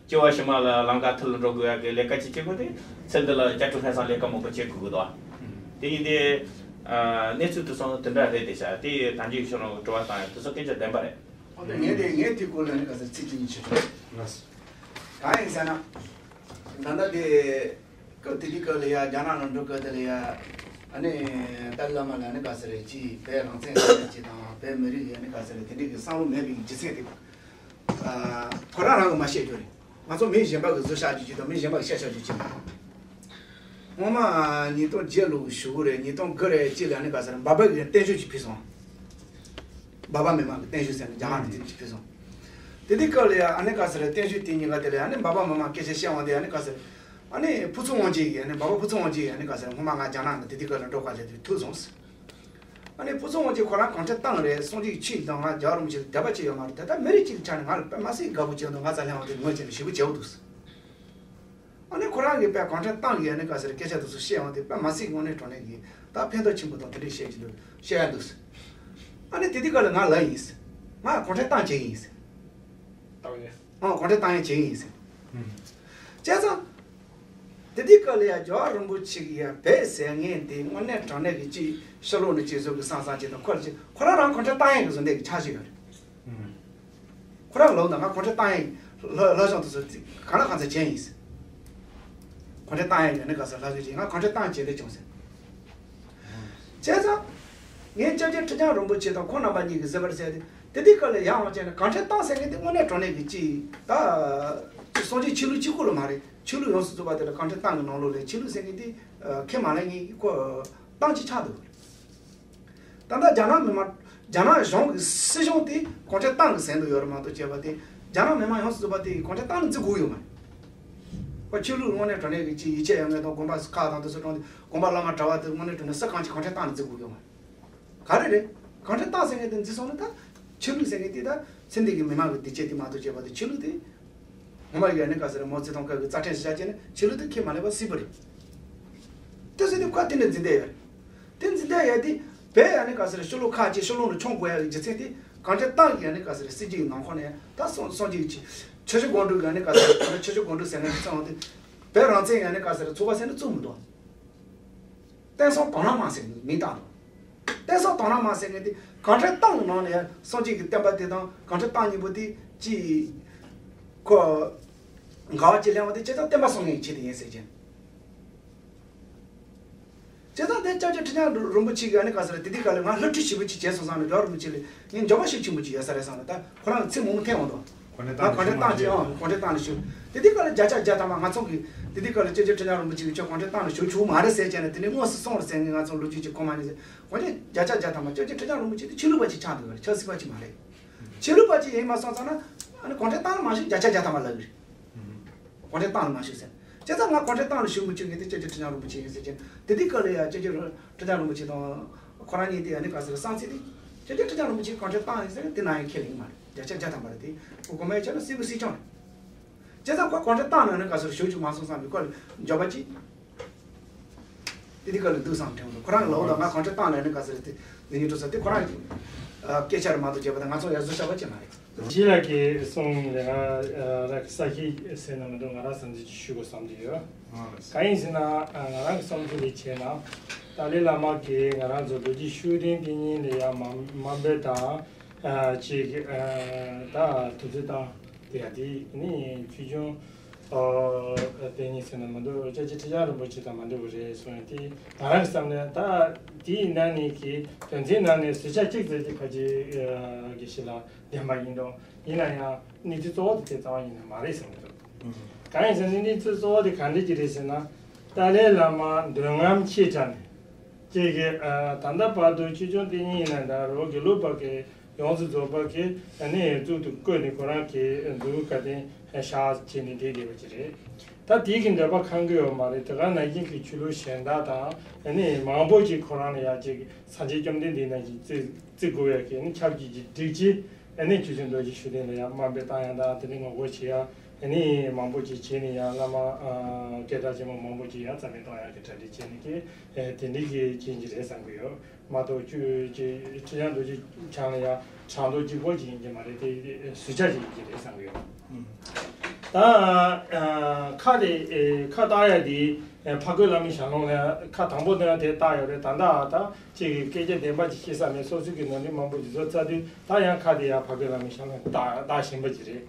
སྐྱེ་བ་ཕྱི་མ་ལ་ལམ་ཀ་ཐུར་ལ་འགྲོ་དགོས་ཡ་གི་ལས་ཀ་ཅིག་བྱེད་དགོས་ཏེ་ཚེ་འདི་ལ་བསྐྱར་དུ་ཕན་སང་ལས་ཀ་མང་པོ་བྱེད་དགོས་ཀྱི་འདུག་དེ་ཡིན་ཏེ་གནས་ཚུལ་དེ་ཚོ་དེ་འདྲ་རེད་དེ་ཤག་དེ་ཡི་ད་འཇིགས་ཤོར་ནང་གི་དྲི་བ་བཏང་ཡ་དེ་ཚོ་སྐད་ཆ་བདེན་པ་རེད། འོ་ན་ངས་དེ་ངས་དེ་སྐོར་ལ་ནི་ག་ཚོད་ཚིག་གཅིག་གཉིས་ཆོད་ཆོག་ལགས་སོ། གང་ཡིན་ཟེར་ན། ད་ལྟ་དེ་སྐབས་དེ་དུས་སྐབས་ལ་ཡ་རྒྱ་ནག་ནང་འགྲོ་སྐབས་དེ་ལ་ཡ། ཨ་ནི་ཏཱ་ལའི་བླ་མ་ལ་ནི་ག་ཚོད་རེད་ཅིག་བོད་རང་བཙན་ཟེར་ཅིག་དང་བོད་མི་རིགས་ཡ་ནི་ག་ཚོད་རེད་དེ་འདྲའི་གི་བསམ་བློ་མེད་པའི་རྒྱུ་མཚན་དེ། ཁོ་རང་རང་གི་མ་བཤད་རྒྱུ་རེད། ང་ཚོ་མི་གཞན་པ་གི་བཟོ་བཞག་རྒྱུ་ཅིག་དང་མི་གཞན་པ་གི་བཤད་བཞག་རྒྱུ་ཅིག་མ་རེད། སྔོན་མ་ཉིས་སྟོང་བརྒྱད་ལོ་གི་གཞུག་གུ་རེད། ཉིས་སྟོང་དགུ་རེད་ཅིག་ལ་ནི་ག་ཚོད་རེད་འབའ་པ་གི་བརྟན་བཞུགས་ཅིག་ཕུལ་སོང་། འབའ་པ་མི་མང་གི་བརྟན་བཞུགས་ཟེར་ནས་རྒྱ་གར་དུ་དེ་ཅིག་ཕུལ་སོང་། དེ་དུས་སྐབས་ལ་ཡ་ཨ་ནི་ག་ཚོད་རེད་བརྟན་བཞུགས་དེ་ཉིན་ཀ་དེ་ལ་ཡ་ཨ་ནི་འབའ་པ་མི་མང་སྐད་ཆ་བཤད་འོང་དེ་ཨ་ནི་ག་ཚོད་རེད། ཨ་ནི་ཕུན་ཚོགས་དབང་རྒྱལ་ཡིས་ཨ་ནི་འབའ་པ་ཕུན་ཚོགས་དབང་རྒྱལ་ཡིས་ཨ་ནི་ག་ཚོད་རེད་སྔོན་མ་ང་རྒྱ་ནག་ནང་དེ་དུས་སྐབས་ལ་འགྲོ་ག་ལས་དུས་ཐུག་སོང་། ཨ་ནི་ཕུན་ཚོགས་དབང་རྒྱལ་ཁོ་རང་གུང་ཁྲན་ཏང་རེད། སྲོང་བཙན་ཆོས་དང་ང་རྒྱལ་བ་རིན་པོ་ཆེ་ལ་དད་པ་བྱེད་ཡོད་མ་རེད། དེ་ལྟར་མི་རིགས་གཅིག་གི་ཆ་ནས་ང་ལ་དཔེ་མ་སྲིད་དགའ་པོ་བྱེད་འདུག་ང་རྩ་ལྷན་དབང་དེ་ངོས་བྱས་ནས་ཞེ་པོ་བྱེད་འདུག་ཨ་ནི་ཁོ་རང་གིས་དཔེ་གུང་ཁྲན་ཏང་གི་ཨ་ནི་ག་ཟེར་སྐད་ཆ་དེ་ཚོ་བཤད་ཡོང་དུས་དཔེ་མ་སྲིད་དངོས་གནས་དྲང་གནས་ཀྱི་ད་ཕན་ཐོགས་ཆེན་པོ་དང་དེ་འདྲས་བཤད་ཀྱི་འདུག་བཤད་ཡ་འདུག་ཨ་ནི་དེ་དུས་སྐབས་ལ་ང་ལབ་ཡིན། ང་གུང་ཁྲན་ཏང་བྱེད་ཀྱི་ཡིན། ཏང་ཡིན། ཨང་གུང་ཁྲན་ཏང་ཡིན་བྱེད་ཀྱི་ཡིན་ཟེར། ཨུམ། བྱས་ཙང་། དེ་དུས་སྐབས་ལ་ཡ་རྒྱལ་བ་རིན་པོ་ཆེ་གིས་ཡ་བོད་ཟེར་མཁན་དེ་དངོས་གནས་དྲང་གནས་ཀྱི་ཅིག་ཕྱི་ལོགས་ནས་ཅིག་བཟོ་གི་བསམ་བསམ་ཅིག་དང་ཁོ་ལ་ཅིག་ཁོ་རང་རང་གུང་ཁྲན་ཏང་ཡིན་གྱི་བཟོ་འདྲ་གི་ཆགས་ཀྱི་ཡོད་རེད། ཨུམ། ཁོ་རང་ལབ་ན་ང་གུང་ཁྲན་ཏང་ཡིན་ལ་ལ་ཞང་དུ་སོ་གང་ལ་གང་ཚ་ཅན་ཡིན། གུང་ཁྲན་ཏང་ཡིན་ཡ་ནི་ག་ས་ལ་ཞིག་ཅིག་ང་གུང་ཁྲན་ཏང་བྱེད་དེ་བྱུང་ཟེར། བྱས་ཙང་། ངས་སྐྱབས་རྗེ་ཁྲི་བྱང་རིན་པོ་ཆེ་དང་ཁོང་རྣམ་པ་གཉིས་ཀྱིས་ཟེར་བར་ཟེར་ཏེ་དེ་དུས་སྐབས་ལ་ཡང་བ་བྱས་ནས་གུང་ཁྲན་ཏང་ཟེར་མཁན་དེ་དངོས་གནས་དྲང་གནས་ཀྱི་ཅིག་ད། སངས་རྒྱས་ཆོས་ལུགས་གཅིག་པོ་ལ་མ་རེད། ཆོས་ལུགས་ཡོངས་སུ་རྫོགས་པ་དེ་ལ་གུང་ཁྲན་ཏང་གི་ནང་ལོགས་ལ་ཆོས་ལུགས་ཟེར་མཁན་དེ་ཁས་མ་ལེན་མཁན་གྱི་ཁོ་ཏང་གཅིག་ཆགས་འདུག་ད་ལྟ་རྒྱ་ནག་མི་དམངས་རྒྱ་ནག་གཞུང་གི་སྲིད་གཞུང་དེ་གུང་ཁྲན་ཏང་གི་ཟེར་འདུག་ཡོད་རེད་མ་གཏོགས་བྱས་པ་དེ་རྒྱ་ནག་མི་དམངས་ཡོངས་སུ་རྫོགས་པ་དེ་གུང་ཁྲན་ཏང་ནི་བརྩི་དགོས་ཡོད་མ་རེད། ཁོ་ཆོས་ལུགས་དངོས་གནས་དྲང་གནས་ཀྱི་ཅིག་ཡིད་ཆེས་ཡོད་མཁན་དང་དགོན་པ་ཁག་དང་དེ་ཚོ་གྲོང་སྡེ་དགོན་པ་བླ་མ་གྲྭ་བ་དེ་དངོས་གནས་དྲང་གནས་སུ་གང་ཅིག་གུང་ཁྲན་ཏང་ནི་བརྩི་དགོས་ཡོད་མ་རེད། ག་རེ་རེད། གུང་ཁྲན་ཏང་ཟེར་མཁན་དེ་འཛིན་སོང་ན་ད་ཆོས་ལུགས་ཟེར་མཁན་དེ་ད་ཚེ་འདས་ཀྱི་མི་མང་གི་བདེ་སྐྱིད་དེ་མ་གཏོགས་བྱས་པ་དེ་ཆོས་ལུགས་དེ། ངོ་མ་ཡོད་ནི་ག་ཟེར་མའོ་ཙེ་ཏུང་སྐབས་ཀྱི་རྩ་ཁྲིམས་ཞིག་བྱས་ན་ཆོས་ལུགས་དེ་ཁས་མ་ལེན་པ་སྲིད་པ་རེད། དེ་ཟེར་དུས་ཁོ་དེ་འདྲ་འཛིན་བསྡད་ཡོད་རེད། དེ་འཛིན་བསྡད་ཡོད་དེ་བས་ཡ་ནི་ག་ཟེར་ཕྱི་ལོགས་ཁག་ཅིག་ཕྱི་ལོགས་ནས་མཆོང་དགོས་ཡ་གི་རྒྱུ་མཚན་དེ་གུང་ཁྲན་ཏང་གི་ཡ་ནི་ག་ཟེར་སྲིད་ཇུས་ཀྱི་ནང་ཁོངས་ནས་ད་སོང་སོང་ཅིག་ཅིག་ཆུ་བཞི་སྒང་དྲུག་གི་ཡ་ནི་ག་ཟེར་ཆུ་བཞི་སྒང་དྲུག་ཟེར་ནས་ཚང་དེ་བོད་རང་བཙན་ཡ་ནི་ག་ཟེར་ཚོགས་པ་ཟེར་ནས་བཙུགས་མི་འདུག་བསྟན་སྲུང་དོ་སྣང་མང་ཟེར་ནས་མིང་བཏགས་འདུག་བསྟན་སྲུང་དོ་སྣང་མང་ཟེར་མཁན་དེ་གུང་ཁྲན་ཏང་གི་ནང་ནས་སངས་རྒྱས་ཀྱི་བསྟན་པ་དེ་དང་གུང་ཁྲན་ཏང་གཉིས་པོ་དེ་ཅིག་ཁོ་འགལ་བ་ཅིག་སླེབས་པ་དེ་ཅི་ལྟར་བསྟན་པ་སྲུང་མཁན་གྱི་ཆེད་དུ་ཡིན་ཟེར་གྱིན། བྱས་ཙང་དེ་སྐྱབས་རྗེ་ཁྲི་བྱང་རིན་པོ་ཆེ་གིས་ཨ་ནི་ག་ཟེར་དེ་དུས་སྐབས་ལ་ང་སློབ་ཁྲིད་ཞེ་པོ་ཅིག་བྱས་སོང་བསམ་ནས་རྒྱལ་བ་རིན་པོ་ཆེ་ལ་ངས་འགྱོད་པ་ཤུགས་ཆེན་པོ་ཅིག་ཡོད་ས་རེད་བསམ་ནས་ད་ཁོ་རང་གི་ཚིག་མང་པོ་འཐེན་འོང་དོ། ང་གུང་ཁྲན་ཏང་ཅིག་ཨང་གུང་ཁྲན་ཏང་ལ་ཞུགས། དེ་དུས་སྐབས་ལ་བརྒྱ་ཆ་བརྒྱ་ཐམ་པ་ང་ཚོ་གིས་དེ་དུས་སྐབས་ལ་སྐྱབས་རྗེ་ཁྲི་བྱང་རིན་པོ་ཆེ་གིས་ཁྱོད་གུང་ཁྲན་ཏང་ལ་ཞུགས་ཆོག་མ་རེད་ཟེར་བྱས་ནས་དེ་ནས་དངོས་སུ་སོང་རེད་ཟེར་ངས་ང་ཚོ་ལོ་རྒྱུས་ཀྱི་གོ་མ་ནས་ཟེར་གོང་ཆེན་བརྒྱ་ཆ་བརྒྱ་ཐམ་པ་སྐྱབས་རྗེ་ཁྲི་བྱང་རིན་པོ་ཆེ་དེ་ཆོས་ལུགས་པ་ཅིག་ཆགས་འདུག་ག་རེད། ཆབ་སྲིད་པ་ཅིག་མ་རེད། ཆོས་ལུགས་པ་ཅིག་ཡིན་མ་སོང་ཙང་ན་ཨ་ནི་གུང་ཁྲན་ཏང་ལ་མ་ཞུགས་བརྒྱ་ཆ་བརྒྱ་ཐམ་པ་ལབ་གི་རེད། གུང་ཁྲན་ཏང་ལ་མ་ཞུགས་ཟེར། བྱས་ཙང་ང་གུང་ཁྲན་ཏང་ལ་ཞུགས་མི་བཅུག་ངས་དེ་སྐྱབས་རྗེ་ཁྲི་བྱང་རིན་པོ་ཆེ་ཡིན་ཟེར་གྱིན་དེ་དུས་སྐབས་ལ་ཡ་སྐྱབས་རྗེ་ཁྲི་བྱང་རིན་པོ་ཆེ་དང་ཁོ་རང་གཉིས་དེ་ཡ་ནི་ག་ཟེར་བསམ་ཚུལ་དེ་སྐྱབས་རྗེ་ཁྲི་བྱང་རིན་པོ་ཆེ་གུང་ཁྲན་ཏང་ཡིན་ཟེར་དེ་ན་ཡང་ཁས་ལེན་གྱི་མ་རེད། བརྒྱ་ཆ་བརྒྱ་ཐམ་པ་རེད་དེ་ཁོ་གོང་མའི་ཆ་ལ་སྲིད་པའི་སྲིད་སྐྱོང་རེད། བྱས་ཙང་ཁོ་གུང་ཁྲན་ཏང་ནང་ནས་ག་ཟེར་ཞུགས་བཅུག་མ་སོང་བསམ་པའི་སྐོར་ལ་འགྱོད་པ་ཅིག་དེ་དུས་སྐབས་ལ་འདུག་བསམ་དྲན་འདུག་ཁོ་རང་གི་ལོག་དང་ང་གུང་ཁྲན་ཏང་ནང་ནས་ག་ཟེར་དེ་འདི་ཉིད་འགྲོ་ས་དེ་ཁོ་རང་གི་སྐད་ཆ་རེད་མ་གཏོགས་བྱས་པ་དང་ང་ཚོ་ཡར་བཟོ་བྱ་བ་ཅིག་མ་རེད། ཞིག་ལ་གི་གསུང་ལས་ང་རང་གི་ས་ཞིག་ཟེར་ན་མི་འདུག་ང་རང་བསམ་ཚུལ་ཅིག་ཞུ་དགོས་བསམ་གྱི་ཡོད། གང་ཡིན་ཟེར་ན་ང་རང་གི་བསམ་ཚུལ་ལས་བྱས་ན། ཏཱ་ལའི་བླ་མ་གིས་ང་རང་ཚོ་རྡོ་རྗེ་ཤུགས་ལྡན་བསྟེན་མཁན་ལ་ཡང་དམའ་འབེབས་དང་ཅིག་ད་དུས་ཚོད་བཏང་དེ་ཡ་དེ་ནི་ཆོས་སྐྱོང་དེ་ཉིད་ཟེར་ན་མི་འདུག་སྐྱབས་རྗེ་ཁྲི་བྱང་རིན་པོ་ཆེ་དང་མ་འདྲ་བ་རེད་གསུངས་ཡོད་དེ། ང་རང་གི་བསམ་ནས་ད་དེའི་ནང་ནས་ཀྱི་དོན་ཚན་ནང་ནས་ཟུར་ཆ་གཅིག་ཙམ་ཅིག་ཕལ་ཆེར་དགེ་བཤེས་ལགས་བདེན་པ་ཡིན་འགྲོ། ཡིན་ན་ཡང་གནས་ཚུལ་གཙོ་བོ་དེ་དེ་རྩ་བ་ཉིད་ནས་མ་རེད་བསམ་གྱི་འདུག་གང་ཡིན་ཟེར་ན་གནས་ཚུལ་གཙོ་བོ་དེ་ག་འདྲ་ཅིག་རེད་ཟེར་ན། ཏཱ་ལའི་བླ་མ་འདོད་རྔམ་ཆེ་དྲགས་ནས། ཅིག་གིས་ད་ལྟ་བར་དུ་ཆོས་སྐྱོང་དེ་ཉིད་ཡིན་ན་འདྲ་རོ་དགེ་ལུགས་པ་གི་ཡོངས་སུ་རྫོགས་པ་གི་ནི་གཙུག་ཏུ་བཀོད་ནས་ཁོ་རང་གི་འདུག་ག་དེ་ཤག་བྱས་ནས་བསྡད་བསྡད་པ་ཅིག་རེད། ད་དེ་གི་འདོད་པ་ཁེངས་ཀྱི་ཡོད་མ་རེད། དེ་ག་ནང་བཞིན་གྱི་ཆོས་ལུགས་གཞན་དག་དང་ནི་མང་པོ་ཅིག་ཁོ་རང་ལ་ཡ་ཅིག་སངས་རྒྱས་བཅོམ་ལྡན་འདས་ནང་བཞིན་བརྩི་བརྩི་དགོས་ཡ་གི་ནི་ཆབས་ཅིག་གི་སྒྲིག་གཞི་ནི་ཆོས་སྐྱོང་རྡོ་རྗེ་ཤུགས་ལྡན་ལ་ཡ་དམའ་འབེབས་བཏང་ཡ་དང་དེ་ནི་ངོ་རྒོལ་བྱེད་ཡ། ཨ་ནི་མང་པོ་ཅིག་བྱས་ནས་ཡང་བླ་མ་ཨ་སྐད་གྲགས་ཆེན་པོ་མང་པོ་ཅིག་ཡང་རྩ་མེད་གཏོང་ཡག་གི་གྲ་སྒྲིག་བྱས་ནས་ཀྱི་ཨེ་དེ་འདྲའི་གི་རྐྱེན་གྱིས་རེད་བསམ་གྱི་ཡོད་མ་གཏོགས། ཁྱོད་ཀྱི་ཁྲི་བྱང་རྡོ་རྗེ་འཆང་ལ་ཡང་ཕྲག་དོག་གཅིག་པོ་ཅིག་ཡིན་གྱི་མ་རེད་དེ། ཨེ་ཟུར་ཆ་ཅིག་ཡིན་གྱི་རེད་བསམ་གྱི་ཡོད། ད་ཨ་ཁ་དེ་ཨེ་ཁ་བཏགས་ཡ་དེ་ཨེ་ཕ་རྒོད་བླ་མའི་ཞལ་ལུང་ལ་ཁ་དང་པོ་དེ་ཡང་དེ་བཏགས་ཡོད་རེད། ད་ད་ཨ་ད་ཅིག་གི་སྐད་ཆ་བདེན་པ་ཅིག་བཤད་ས་མེད། སོ་སོའི་གི་ནོར་འཁྲུལ་མང་པོ་ཅིག་བཟོ་ཚར་དུས་ད་ཡང་ཁ་དེ་ཡང་ཕ་རྒོད་བླ་མའི་ཞལ་ལུང་བཏགས་བཏགས་བཞིན་པ་ཅིག་རེད།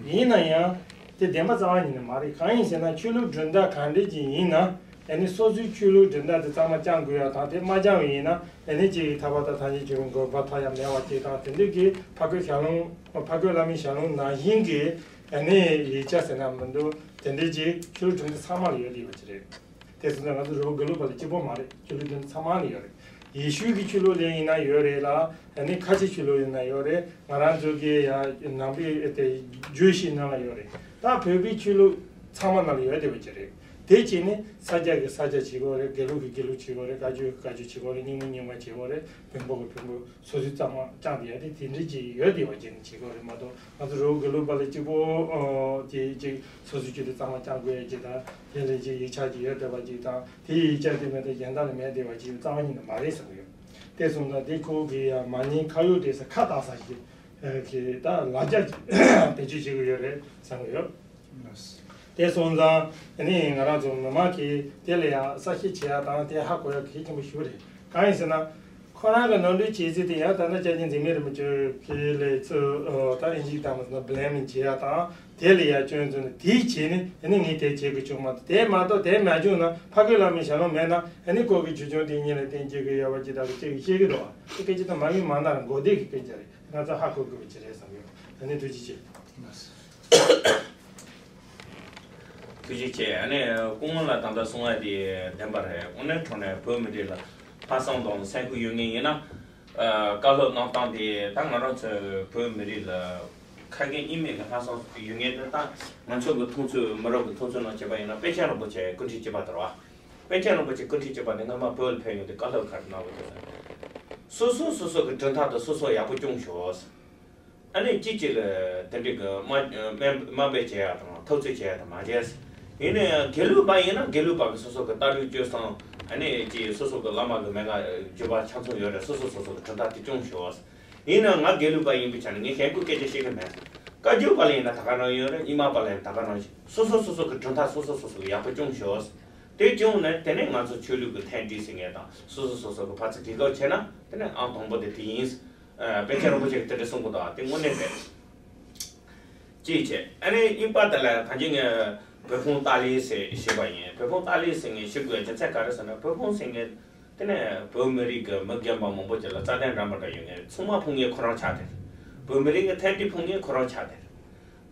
ཡིན་ན་ཡང་དེ་བདེན་པ་རྩ་བ་ཉིད་ནས་མ་རེད། གང་ཡིན་ཟེར་ན་ཆོས་ལུགས་གྲུབ་མཐའ་གང་འདྲ་ཅིག་ཡིན་ན་ཨ་ནི་སོ་སོའི་ཆོས་ལུགས་གྲུབ་མཐའ་དེ་གཙང་མ་བསྐྱང་དགོས་ཡ་དང་། དེ་མ་བསྐྱང་བ་ཡིན་ན་ཨ་ནི་ཅིག་ཐར་པ་དང་ཐམས་ཅད་མཁྱེན་པའི་གོ་འཕང་ཐོབ་ཡ་མེད་པ་ཅིག་དང་། དེ་འདྲ་གི་ཕ་རྒོད་ཞལ་ལུང་ཕ་རྒོད་བླ་མའི་ཞལ་ལུང་ནང་བཞིན་གྱི་ཨ་ནི་ཡིག་ཆ་ཟེར་ན་མི་འདུག་དེ་འདྲ་ཅིག་ཆོས་ལུགས་གྲུབ་མཐའ་ཚང་མ་ལ་ཡོད་བསྡད་པ་ཅིག་རེད། དེ་སོང་ཙང་ང་ཚོ་རི་བོ་དགེ་ལུགས་པ་ལ་གཅིག་པོ་མ་རེད། ཆོས་ལུགས་དེ་ཚང་མ་ལ་ཡོད་རེད། ཡེ་ཤུ་གི་ཆོས་ལུགས་ལ་ཡིན་ན་ཡོད་རེད་ལ། ཨ་ནི་ཁ་ཆེ་ཆོས་ལུགས་ཡིན་ན་ཡོད་རེད། ང་རང་ཚོ་གི་ཡ་ནང་པའི་དེ་ཇུའི་ཤི་ནང་ལ་ཡོད་རེད། ད་བོད་པའི་ཆོས་ལུགས་ཚང་མ་ནང་ལ་ཡོད་བསྡད་པ་ཅིག་རེད། དེ་བྱས་ནས་ས་སྐྱ་གི་ས་སྐྱ་བྱེད་དགོས་རེད། དགེ་ལུགས་ཀྱི་དགེ་ལུགས་བྱེད་དགོས་རེད། བཀའ་བརྒྱུད་ཀྱི་བཀའ་བརྒྱུད་བྱེད་དགོས་རེད། རྙིང་མ་རྙིང་མ་བྱེད་དགོས་རེད། བོན་པོ་གི་བོན་པོ། སོ་སོའི་གཙང་མ་བཅངས་ཏེ་ཡ་དེ་དེ་འདྲ་ཅིག་ཡོད་བསྡད་པ་ཅིག་ནི་བྱེད་དགོས་རེད་མ་གཏོགས། ང་ཚོ་རི་བོ་དགེ་ལུགས་པ་ལ་གཅིག་པོ་ཨོ་དེ་ཅིག་སོ་སོའི་ཆོས་དེ་གཙང་མ་བཅངས་དགོས་ཡ་ཅིག་དང་། དེ་ལས་ཅིག་ཡིག་ཆ་ཅིག་ཡོད་བསྡད་པ་ཅིག་དང་། དེ་ཡིག་ཆ་དེ་མེད་དེ་གཞན་དག་ལ་མེད་བསྡད་པ་ཅིག་རྩ་བ་ཉིད་ནས་མ་རེད་བསམ་གྱི་ཡོད། དེ་སོང་ཙང་དེ་ཁོ་གི་ཡ་མ་ཉེས་ཁ་གཡོག་དེ་ས་ཁ་བཏགས་ས་ཞིག་གི་ད་ལ་རྒྱ་ཅིག་བེད་སྤྱོད་བྱེད་ཀྱི་ཡོད་རེད་བསམ་གྱི་ཡོད། དེ་སོང་ཙང་ཨ་ནི་ང་རང་ཚོ་མི་མང་གིས་དེ་ལ་ཡང་གསལ་བཤད་བྱེད་ཡ་དང་དེ་ཧ་གོ་ཡ་གལ་ཆེན་པོ་ཞིག་རེད། གང་ཡིན་ཟེར་ན། ཁོ་རང་གི་ནོར་འཁྲུལ་བྱས་ཚུལ་དེ་ཡང་ད་ནི་སྐྱབས་རྗེ་འཛིན་མའི་རིན་པོ་ཆེ་གི་ལས་ཚུལ་ད་ཨིན་ཇིའི་སྟེང་ལ་ཟེར་ན་བྷི་ལེམ་བྱེད་ཡ་དང་། དེ་ལ་ཡང་སྐྱོན་བརྗོད་ནས་དེ་བྱས་ནས་ཨ་ནི་ངས་དེ་བྱེད་དགོས་བྱུང་མ་གཏོགས། དེ་མ་གཏོགས་དེ་མ་བྱུང་ན་ཕ་རྒོད་བླ་མའི་ཞལ་ལུང་མེད་ན་ཨ་ནི་ཁོ་གི་ཆོས་སྐྱོང་དེ་ཉིད་ལ་བརྟེན་བྱེད་ཀྱི་ཡོད་པ་ཅིག་ད་གི་ཅིག་བཤད་ཀྱི་འདུག་བ། དེ་སྐད་ཆ་ད་མ་ཡིན་མ་ན་མགོ་བདེ་གི་སྐད་ཆ་རེད། ང་ཚོ་ཧ་གོ་དགོས་པ་ཅིག་རེད་བསམ་ཡོད། ཨ་ནི་ཐུགས་རྗེ་ཆེ། ཐུགས་རྗེ་ཆེ། ཨ་ནི་སྐུ་ངོ་ལ་ད་ལྟ་གསུང་བ་དེ་བདེན་པ་རེད། དངོས་གནས་དྲང་གནས་བོད་མི་རིགས་ལ་ལྷག་བསམ་དང་སེམས་ཁུར་ཡོད་མཁན་ཡིན་ན། ཨ་བཀའ་སློབ་གནང་སྟངས་དེ་ད་ང་རང་ཚོའི་བོད་མི་རིགས་ལ་ཁ་སྐད་གཉིས་མེད་ཀྱི་ལྷག་བསམ་ཡོད་མཁན་དེ། ད་ང་ཚོ་གི་མཐོང་ཚུལ་མི་རབས་ཀྱི་མཐོང་ཚུལ་ནང་བྱས་པ་ཡིན་ན་པཎ་ཆེན་རིན་པོ་ཆེ་སྐུ་ཕྲེང་བཅུ་པ་དེ་རེད་བ། པཎ་ཆེན་རིན་པོ་ཆེ་སྐུ་ཕྲེང་བཅུ་པ་དེ་སྔ་མ་བོད་ལ་ཕེབས་ཡོང་དུས་བཀའ་སློབ་ག་རེ་གནང་བ་དེ། སོ་སོ་སོ་སོ་གི་གྲུབ་མཐའ་དང་སོ་སོ་ཡག་པོ་སྐྱོང་ཤོག། ཨ་ནི་ཅིག་ཅིག་ལ་དེ་འདྲའི་གི་དམའ་དམའ་དམའ་འབེབས་བྱེད་ཡ་དང་འཐབ་རྩོད་བྱེད་ཡ་དང་མ་བྱས། ཡིན་ན་ཡང་དགེ་ལུགས་པ་ཡིན་ན་དགེ་ལུགས་པ་གི་སོ་སོ་གི་ལྟ་གྲུབ་སྤྱོད་བཟང་། ཨ་ནི་ཅིག་སོ་སོ་གི་བླ་མ་གི་མན་ངག་བརྒྱུད་པ་ཆ་ཚང་ཡོད་རེད། སོ་སོ་སོ་སོ་གི་གྲུབ་མཐའ་དེ་སྐྱོང་ཤོག། ཡིན་ན་ང་དགེ་ལུགས་པ་ཡིན་པའི་ཆ་ནས་ངས་གཞན་པའི་སྐད་ཆ་བཤད་གི་མེད། བཀའ་བརྒྱུད་པ་ལ་ཡིན་ན་ད་ག་རང་ཡོད་རེད། རྙིང་མ་པ་ལ་ཡིན་ན་ད་ག་རང་ཡོད། སོ་སོ་སོ་སོ་གི་གྲུབ་མཐའ་སོ་སོ་སོ་སོ་གི་ཡག་པོ་སྐྱོང་ཤོག། དེ་བྱུང་ནས་དེ་ནས་ང་ཚོ་ཆོས་ལུགས་ཀྱི་མཐུན་སྒྲིལ་ཟེར་མཁན་དང་སོ་སོ་སོ་སོ་གི་ཕར་ཚུར་འགྲིག་ག་བྱས་ན་དེ་ནས་ཨང་དང་པོ་དེ་དེ་ཡིན། ཨ་པཎ་ཆེན་རིན་པོ་ཆེ་གིས་དེ་འདྲ་གསུང་གི་འདུག་ཨ། དེ་དངོས་གནས་རེད། ཅིའི་ཕྱིར་ཨ་ནི་རྙིང་པ་དེ་ལ་ད་གིན་ངས་བོད་ཕུང་ཏཱ་ལའི་ཟེར་ཞུས་པ་ཡིན། བོད་ཕུང་ཏཱ་ལའི་ཟེར་མཁན་ཞུ་དགོས་རྒྱུ་མཚན་ག་རེ་ཟེར་ན། བོད་ཕུང་ཟེར་མཁན་དེ་ནས་བོད་མི་རིགས་ཀྱི་མི་རྒན་པ་མང་པོ་ཅིག་ལ་རྩ་དོན་འདྲ་མི་འདྲ་ཡོད་མཁན་ཚང་མ་ཕུང་མཁན་ཁོ་རང་ཆགས་བསྡད། བོད་མི་རིགས་ཀྱི་མཐུན་སྒྲིལ་ཕུང་མཁན་ཁོ་རང་ཆགས་བསྡད།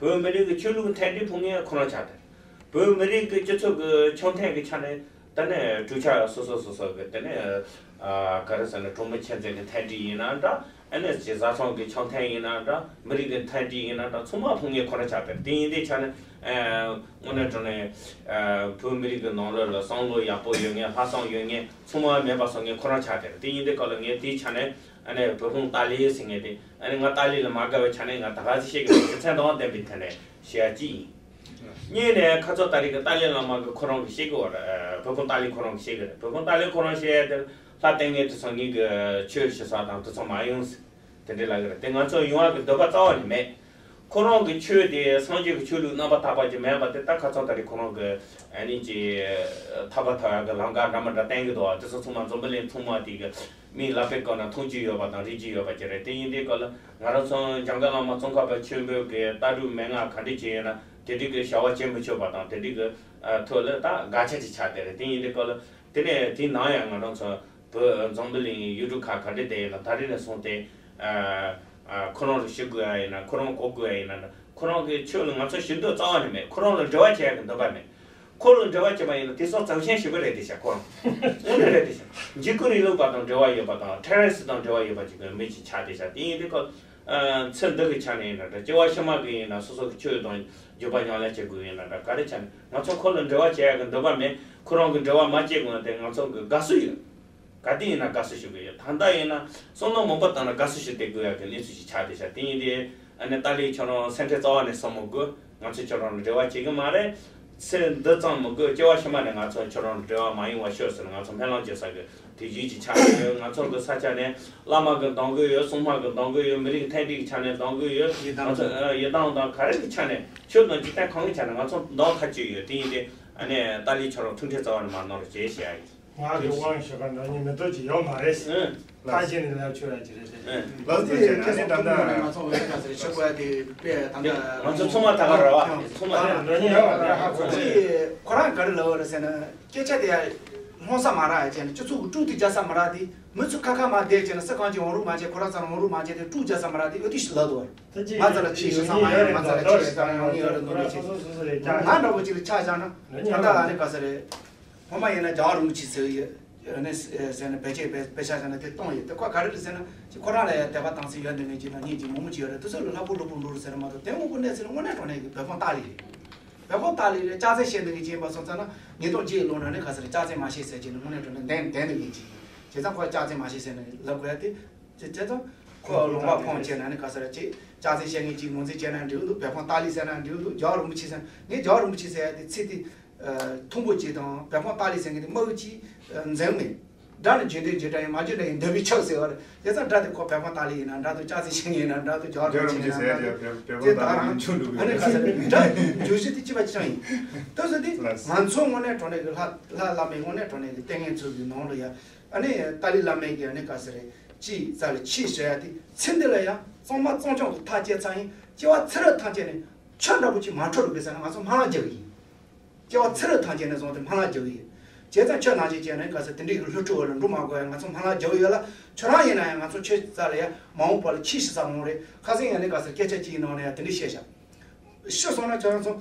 བོད་མི་རིགས་ཀྱི་ཆོས་ལུགས་མཐུན་སྒྲིལ་ཕུང་མཁན་ཁོ་རང་ཆགས་བསྡད། བོད་མི་རིགས་ཀྱི་སྤྱི་ཚོགས་ཀྱི་འཆམ་མཐུན་གྱི་ཆ་ནས་དེ་ནས་གྲོས་ཆོད་སོ་སོ་སོ་སོ་གི་དེ་ནས་ཨ་ག་རེ་ཟེར་ན་གྲོང་མི་ཁྱིམ་མཚེས་ཀྱི་མཐུན་སྒྲིལ་ཡིན་ན་འདྲ། ཨ་ནི་ཅིག་བཟའ་ཚང་གི་འཆམ་མཐུན་ཡིན་ན་འདྲ། མི་རིགས་ཀྱི་མཐུན་སྒྲིལ་ཡིན་ན་འདྲ། ཚང་མ་ཕུང་མཁན་ཁོ་རང་ཆགས་བསྡད། དེ་ཡིན་དུས་ཆ་ནས་ཨ་དངོས་གནས་དྲང་གནས་ཨ་བོད་མི་རིགས་ཀྱི་ནང་ལོགས་ལ་བསམ་བློ་ཡག་པོ་ཡོད་མཁན། ལྷག་བསམ་ཡོད་མཁན་ཚང་མ་མེད་པ་བཟོ་མཁན་ཁོ་རང་ཆགས་བསྡད། དེ་ཡིན་དུས་སྐབས་ལ་ངས་དེའི་ཆ་ནས་ཨ་ནི་བོད་ཕུང་ཏཱ་ལའི་ཟེར་མཁན་དེ། ཨ་ནི་ང་ཏཱ་ལའི་ལ་མ་དགའ་བའི་ཆ་ནས་ང་ད་ག་ཚོད་བཤད་ཀྱི་མེད། རྒྱུ་མཚན་དང་ལྡན་པའི་ཐད་ནས་བཤད་ཡ་གཅིག་ཡིན། གཉིས་ནས་ཁ་ཚོ་ད་རེས་ཀྱི་ཏཱ་ལའི་བླ་མ་གི་ཁོ་རང་གི་བཤད་ཀྱི་ཡོད་རེད། བོད་ཕུང་ཏཱ་ལའི་ཁོ་རང་གི་བཤད་ཀྱི་རེད། བོད་ཕུང་ཏཱ་ལའི་ཁོ་རང་བཤད་ཡ་དེ་ལྷ་བསྟེན་མཁན་དེ་ཚོ་ངེད་ཀྱི་ཆོས་བྱེད་ས་དང་དེ་ཚོ་མ་ཡོང་ཟེར། དེ་འདྲའི་ལབ་ཀྱི་རེད། དེ་ང་ཚོ་ཡོང་ཡག་གི་འདོད་པ་རྩ་བ་ནས་མེད། ཁོ་རང་གི་ཆོས་དེ་སངས་རྒྱས་ཀྱི་ཆོས་ལུགས་རྣམ་པར་དག་པ་ཅིག་མེད་པ་དེ་ད་ཁ་སང་ད་རེས་ཁོ་རང་གི་ཨ་ནི་ཅིག་ཐར་པ་ཐོབ་ཡག་གི་ལམ་ཁ་འདྲ་མི་འདྲ་བསྟན་གྱི་འདུག་དེ་ཚོ་ཚང་མ་འཛམ་བུ་གླིང་ཚང་མ་དེ་གི་མིའི་ལག་པའི་བཀོད་ན་མཐོང་རྒྱུ་ཡོད་པ་དང་རིག་རྒྱུ་ཡོད་པ་ཅིག་རེད། དེ་ཡིན་དུས་སྐབས་ལ་ང་རང་ཚོ་འཇམ་མགོན་བླ་མ་ཙོང་ཁ་པ་ཆེན་པོའི་གི་ལྟ་གྲུབ་མན་ངག་ག་འདྲ་ཅིག་ཡོད་ན་དེ་འདྲའི་གི་བྱ་བ་བྱེད་མི་ཆོག་པ་དང་དེ་འདྲའི་གི་ཐོག་ལ་ད་དགག་བྱ་ཅིག་ཆགས་བསྡད་རེད། དེ་ཡིན་དུས་སྐབས་ལ་དེ་ནས་དེའི་ནང་ཡང་ང་རང་ཚོ་བོད་འཛམ་བུ་གླིང་ཡུལ་གྲུ་ཁག་ག་འདྲ་དེ་ཡིན་ན་ད་རེས་ནས་བཟུང་སྟེ་ཨ་ཨ་ཁོ་རང་ལ་ཞུ་དགོས་ཡ་ཡིན་ན་ཁོ་རང་གོ་དགོས་ཡ་ཡིན་ན་ཁོ་རང་གི་ཆོས་ལ་ང་ཚོ་ཞུ་འདོད་རྩ་བ་ནས་མེད། ཁོ་རང་ལ་འབྲེལ་བ་བྱེད་ཡ་གི་འདོད་པ་མེད། ཁོ་ལ་འབྲེལ་བ་བྱེད་པ་ཡིན་ན་དེང་སང་ཙམ་ཞན་ཞེ་པོ་རེད་དེ་ཤག་ཁོ་རང་དངོས་གནས་རེད་དེ་ཤག་འཇིགས་སྐུལ་རིང་ལུགས་པ་དང་འབྲེལ་བ་ཡོད་པ་དང་ཊེ་རོ་རི་སི་དང་འབྲེལ་བ་ཡོད་པ་ཅིག་གི་མི་ཅིག་ཆགས་དེ་ཤག་དེ་ཡིན་དུས་ཁོ་ཚེ་འདི་གི་ཆ་ནས་ཡིན་ན་འདྲ་སྐྱེ་བ་ཕྱི་མ་གི་ཡིན་ན་སོ་སོ་གི་ཆོས་དང་རྒྱུད་པ་ཉམས་ལེན་བྱེད་དགོས་ཡིན་ན་འདྲ་ག་རེ་ཆ་ནས་ང་ཚོ་ཁོ་ལ་འབྲེལ་བ་བྱེད་ཡ་གི་འདོད་པ་མེད། ཁོ་རང་གི་འབྲེལ་བ་མ་བྱེད་དགོས་ན་དེ་ང་ཚོ་གི་དགའ་བསུ་ཡོད། ག་དུས་ཡིན་ན་དགའ་བསུ་ཞུ་གི་ཡོད། ད་ལྟ་ཡིན་ན་བསམ་བློ་མང་པོ་བཏང་ན་དགའ་བསུ་ཞུ་བསྡད་དགོས་ཡ་གི་གནས་ཚུལ་ཞིག་ཆགས་བསྡད་ཤག་དེ་ཡིན་དུས་ཨ་ནི་ཏཱ་ལའི་ཁྱོད་རང་སེམས་ཁྲལ་རྩ་བ་ནས་བཟོ་མི་དགོས། ང་ཚོས་ཁྱོད་རང་ལ་འབྲེལ་བ་བྱེད་གི་མ་རེད། ཚེ་འདི་ཙམ་མི་དགོས། སྐྱེ་བ་ཕྱི་མ་ནས་ང་ཚོ་ཁྱོད་རང་ལ་འབྲེལ་བ་མ་ཡོང་བ་ཤོག་ཟེར་ནས་ང་ཚོ་སྨོན་ལམ་བརྗོད་ས་གི་དུས་ཚོད་ཅིག་ཆགས་ཀྱི་ཡོད། ང་ཚོ་གི་ས་ཆ་ནས་བླ་མ་གི་འདང་གི་ཡོད། སྲུང་མ་གི་འདང་གི་ཡོད། མི་རིགས་མཐུན་སྒྲིལ་གི་ཆ་ནས་འདང་གི་ཡོད། ཡི་དམ་ང་ཚོ་ཡི་དམ་དང་ག་རེ་གི་ཆ་ནས་ཆོས་དང་འཇིག་རྟེན་གང་གི་ཆ་ནས་ང་ཚོ་འདང་ཐག་ཆོད་ཡོད། དེ་ཡིན་དུས་ཨ་ནི་ཏཱ་ལའི་ཁྱོད་རང་ཐུགས་ཁྲལ་རྩ་བ་ནས་མ་གནང་རོགས་བྱེད་ཞེས་ཡ་ཡིན། ང་གི་དབང་ཞུ་ག་འདྲ་ཉིད་མི་ཐུབ་ཀྱི་ཡོད་མ་རེད། ཨང་། ཐག་བཅད་ནས་ལབ་ཆོག་ཡ་ཅི་རེད་དེ། ཨང་། ལགས་སོ་ཁྱེད་ཚོ་ཐུགས་མ་ནས་ང་ཚོ་འོས་ཀ་ཟེར་ཤོད་དགོས་ཡ་དེ་དཔེ་ད་ལྟ་ང་ཚོ་ཚང་མ་ད་ག་ར་བ་ཚང་མ་ད་འདྲ་ཉིད་ཡོད་མ་རེད། ཧ་གོ་ཅི་ཁོ་རང་ག་རེ་ལབ་པ་རེད་ཟེར་ན་སྐད་ཆ་དེ་ལྷོང་ས་མ་རག་ཡ་བྱས་ནས་སྤྱི་ཚོགས་ཀྱི་དཀྲུག་དེ་རྒྱག་ས་མ་རག་དེ་མི་ཚོ་ཁ་ཁ་མ་བསྡད་བྱས་ནས་སུ་གང་ཅི་འོང་རུང་མ་བྱས་ཁོ་རང་ཚོ་འོང་རུང་མ་བྱས་དེ་དཀྲུག་རྒྱག་ས་མ་རག་དེ་འོ་དེ་ཞིག་ལབ་འདུག་བ། ང་ཚོ་ལ་ཅི་ཞིག་ས་མ་ཡོད། ང་ཚོ་ལ་ཅི་ཞིག་ད་ཡོང་ངེས་ཡོད་རེད་འདུག་ལ་ཅི་ང་འདྲ་པོ་ཅིག་ལ་ཆ་བཞག་ན་ད་ལྟ་ཨ་ནི་ག་ས་རེད། ངོ་མ་ཡིན་ན་རྒྱལ་བ་རིན་པོ་ཆེ་ཟེར་གི་ཡོད། ནས་ཟེར་ན་བེད་སྤྱད་བེད་བེད་ཆ་བཞག་ན་དེ་གཏོང་ཡོད། དེ་ཁོ་ག་རེ་རེད་ཟེར་ན་ཅི་ཁོ་རང་ལ་ཡ་དད་པ་དམ་ཚིག་ཡོད་འདི་མིན་ཅི་དང་ཉིད་ཀྱི་མང་མོ་ཅི་ཡོད་རེད། དེ་ཚོ་ལ་ལྷག་པོ་ལྷག་པོ་འགྲོ་རེད་ཟེར་མ་གཏོགས་དེ་དངོས་པོ་གནས་ཚུལ་དངོས་གནས་དྲང་གནས་ཀྱི་བོད་ཕོངས་ཏཱ་ལའི་རེད། བོད་ཕོངས་ཏཱ་ལའི་རེད། ལྕགས་ཚན་བཤད་འདི་གི་ཅི་ཡིན་པ་སོང་ཙང་ན་ཉིས་སྟོང་བརྒྱད་ལོ་ནང་ནས་ག་ས་རེད་ལྕགས་ཚན་མ་བཤད་ཟེར་གྱི་ནི་དངོས་གནས་དྲང་གནས་བདེན་བདེན་འདི་མིན་ཅི་བྱས་ཙང་ཁོ་ལྕགས་ཚན་མ་བཤད་ཟེར་ནས་ལབ་དགོས་ཡ་དེ་ཅི་བྱས་ཙང་ཁོ་ལུང་པ་ཕོངས་བྱས་ན་ནི་ག་ས་རེད་ཅི་ལྕགས་ཚན་བཤད་མཁན་ཅིག་ངོས་འཛིན་བྱས་ན་འགྲིག་འདུག་བོད་ཕོངས་ཏཱ་ལའི་ཟེར་ན་འགྲིག་འདུག་རྒྱལ་བ་རིན་པོ་ཆེ་ཟེར་ན་ངས་རྒྱལ་བ་རིན་པོ་ཆེ་ཟེར་ཡ་དེ་ཚིག་དེ། ཨ། མཐོན་པོ་ཅིག་དང་བོད་ཕོངས་ཏཱ་ལའི་ཟེར་མཁན་དེ་དམའ་བོ་ཅིག་ཨ། འཛེམ་མེད། དགྲ་ནི་རྒྱུད་ལྡན་རྒྱུད་གྲྭ་ཡིན། མ་རྒྱུད་གྲྭ་ཡིན་འདོད་པའི་ཕྱག་ཟེར་བ་རེད། དེ་ཙང་དགྲ་དེ་ཁོ་བོད་ཕོངས་ཏཱ་ལའི་ཡིན་ན་འདྲ་འདུག་ལྕགས་ཚན་བཤད་མཁན་ཡིན་ན་འདྲ་འདུག་རྒྱལ་བ་རིན་པོ་ཆེ་ཡིན་ན་འདྲ་འདུག་དེ་ད་རང་ཨ་ནི་ག་ས་རེད་དགྲ་བརྗོད་གཞི་དེ་གཅིག་པ་གཅིག་རྐྱང་ཡིན། ལགས་སོ་དེ་ང་ཚོ་དངོས་གནས་དྲང་གནས་ཀྱི་ལྷ་ལྷ་བླ་མའི་དངོས་གནས་དྲང་གནས་ཀྱི་ལྟས་ངན་ཚོ་གི་ནང་ལ་ཡ་ཨ་ནི་ཏཱ་ལའི་བླ་མའི་གི་ཨ་ནི་ག་ས་རེད་ཅི་ཙ་ལ་ཕྱིས་ཟེར་ཡ་དེ་ཚེ་འདི་ལ་ཡ་གཙང་མ་གཙང་རྐྱང་དུ་ཐག་བཅད་ཚར་ཡིན། སྐྱེ་བ་ཚེ་རབས་ཐམས་ཅད་ནས་ཆོས་འདྲ་པོ་ཅིག་མ་འཕྲོད་རུང་དགོས་ཟེར་ན་ང་ཚོ་སྨོན་ལམ་རྒྱག་གི་ཡིན། སྐྱེ་བ་ཚེ་རབས་ཐམས་ཅད་ནས་བཟུང་སྟེ་སྨོན་ལམ་རྒྱག་གི་ཡོད། བྱས་ཙང་ཁྱོད་ནང་བཞིན་བྱས་ན་ག་ས་དེ་འདྲའི་གི་ལྷུ་ཁྲུ་བ་ལ་འགྲོ་མ་དགོས་ཡ་ང་ཚོ་སྨོན་ལམ་རྒྱག་གི་ཡོད་ལ། ཁྱོད་རང་ཡིན་ན་ཡང་ང་ཚོ་ཁྱོད་རྩ་ལ་ཡ་མ་འོངས་པ་ལ་ཁྱི་ཤི་ས་མང་རེད། ཁ་སང་ཡང་ནི་ག་ས་སྐད་ཆ་གཅིག་ནང་ནས་ཡང་དེ་འདྲ་བཤད་བཞག་ཤི་སོང་ན་ཁྱོད་རང་ཚོ་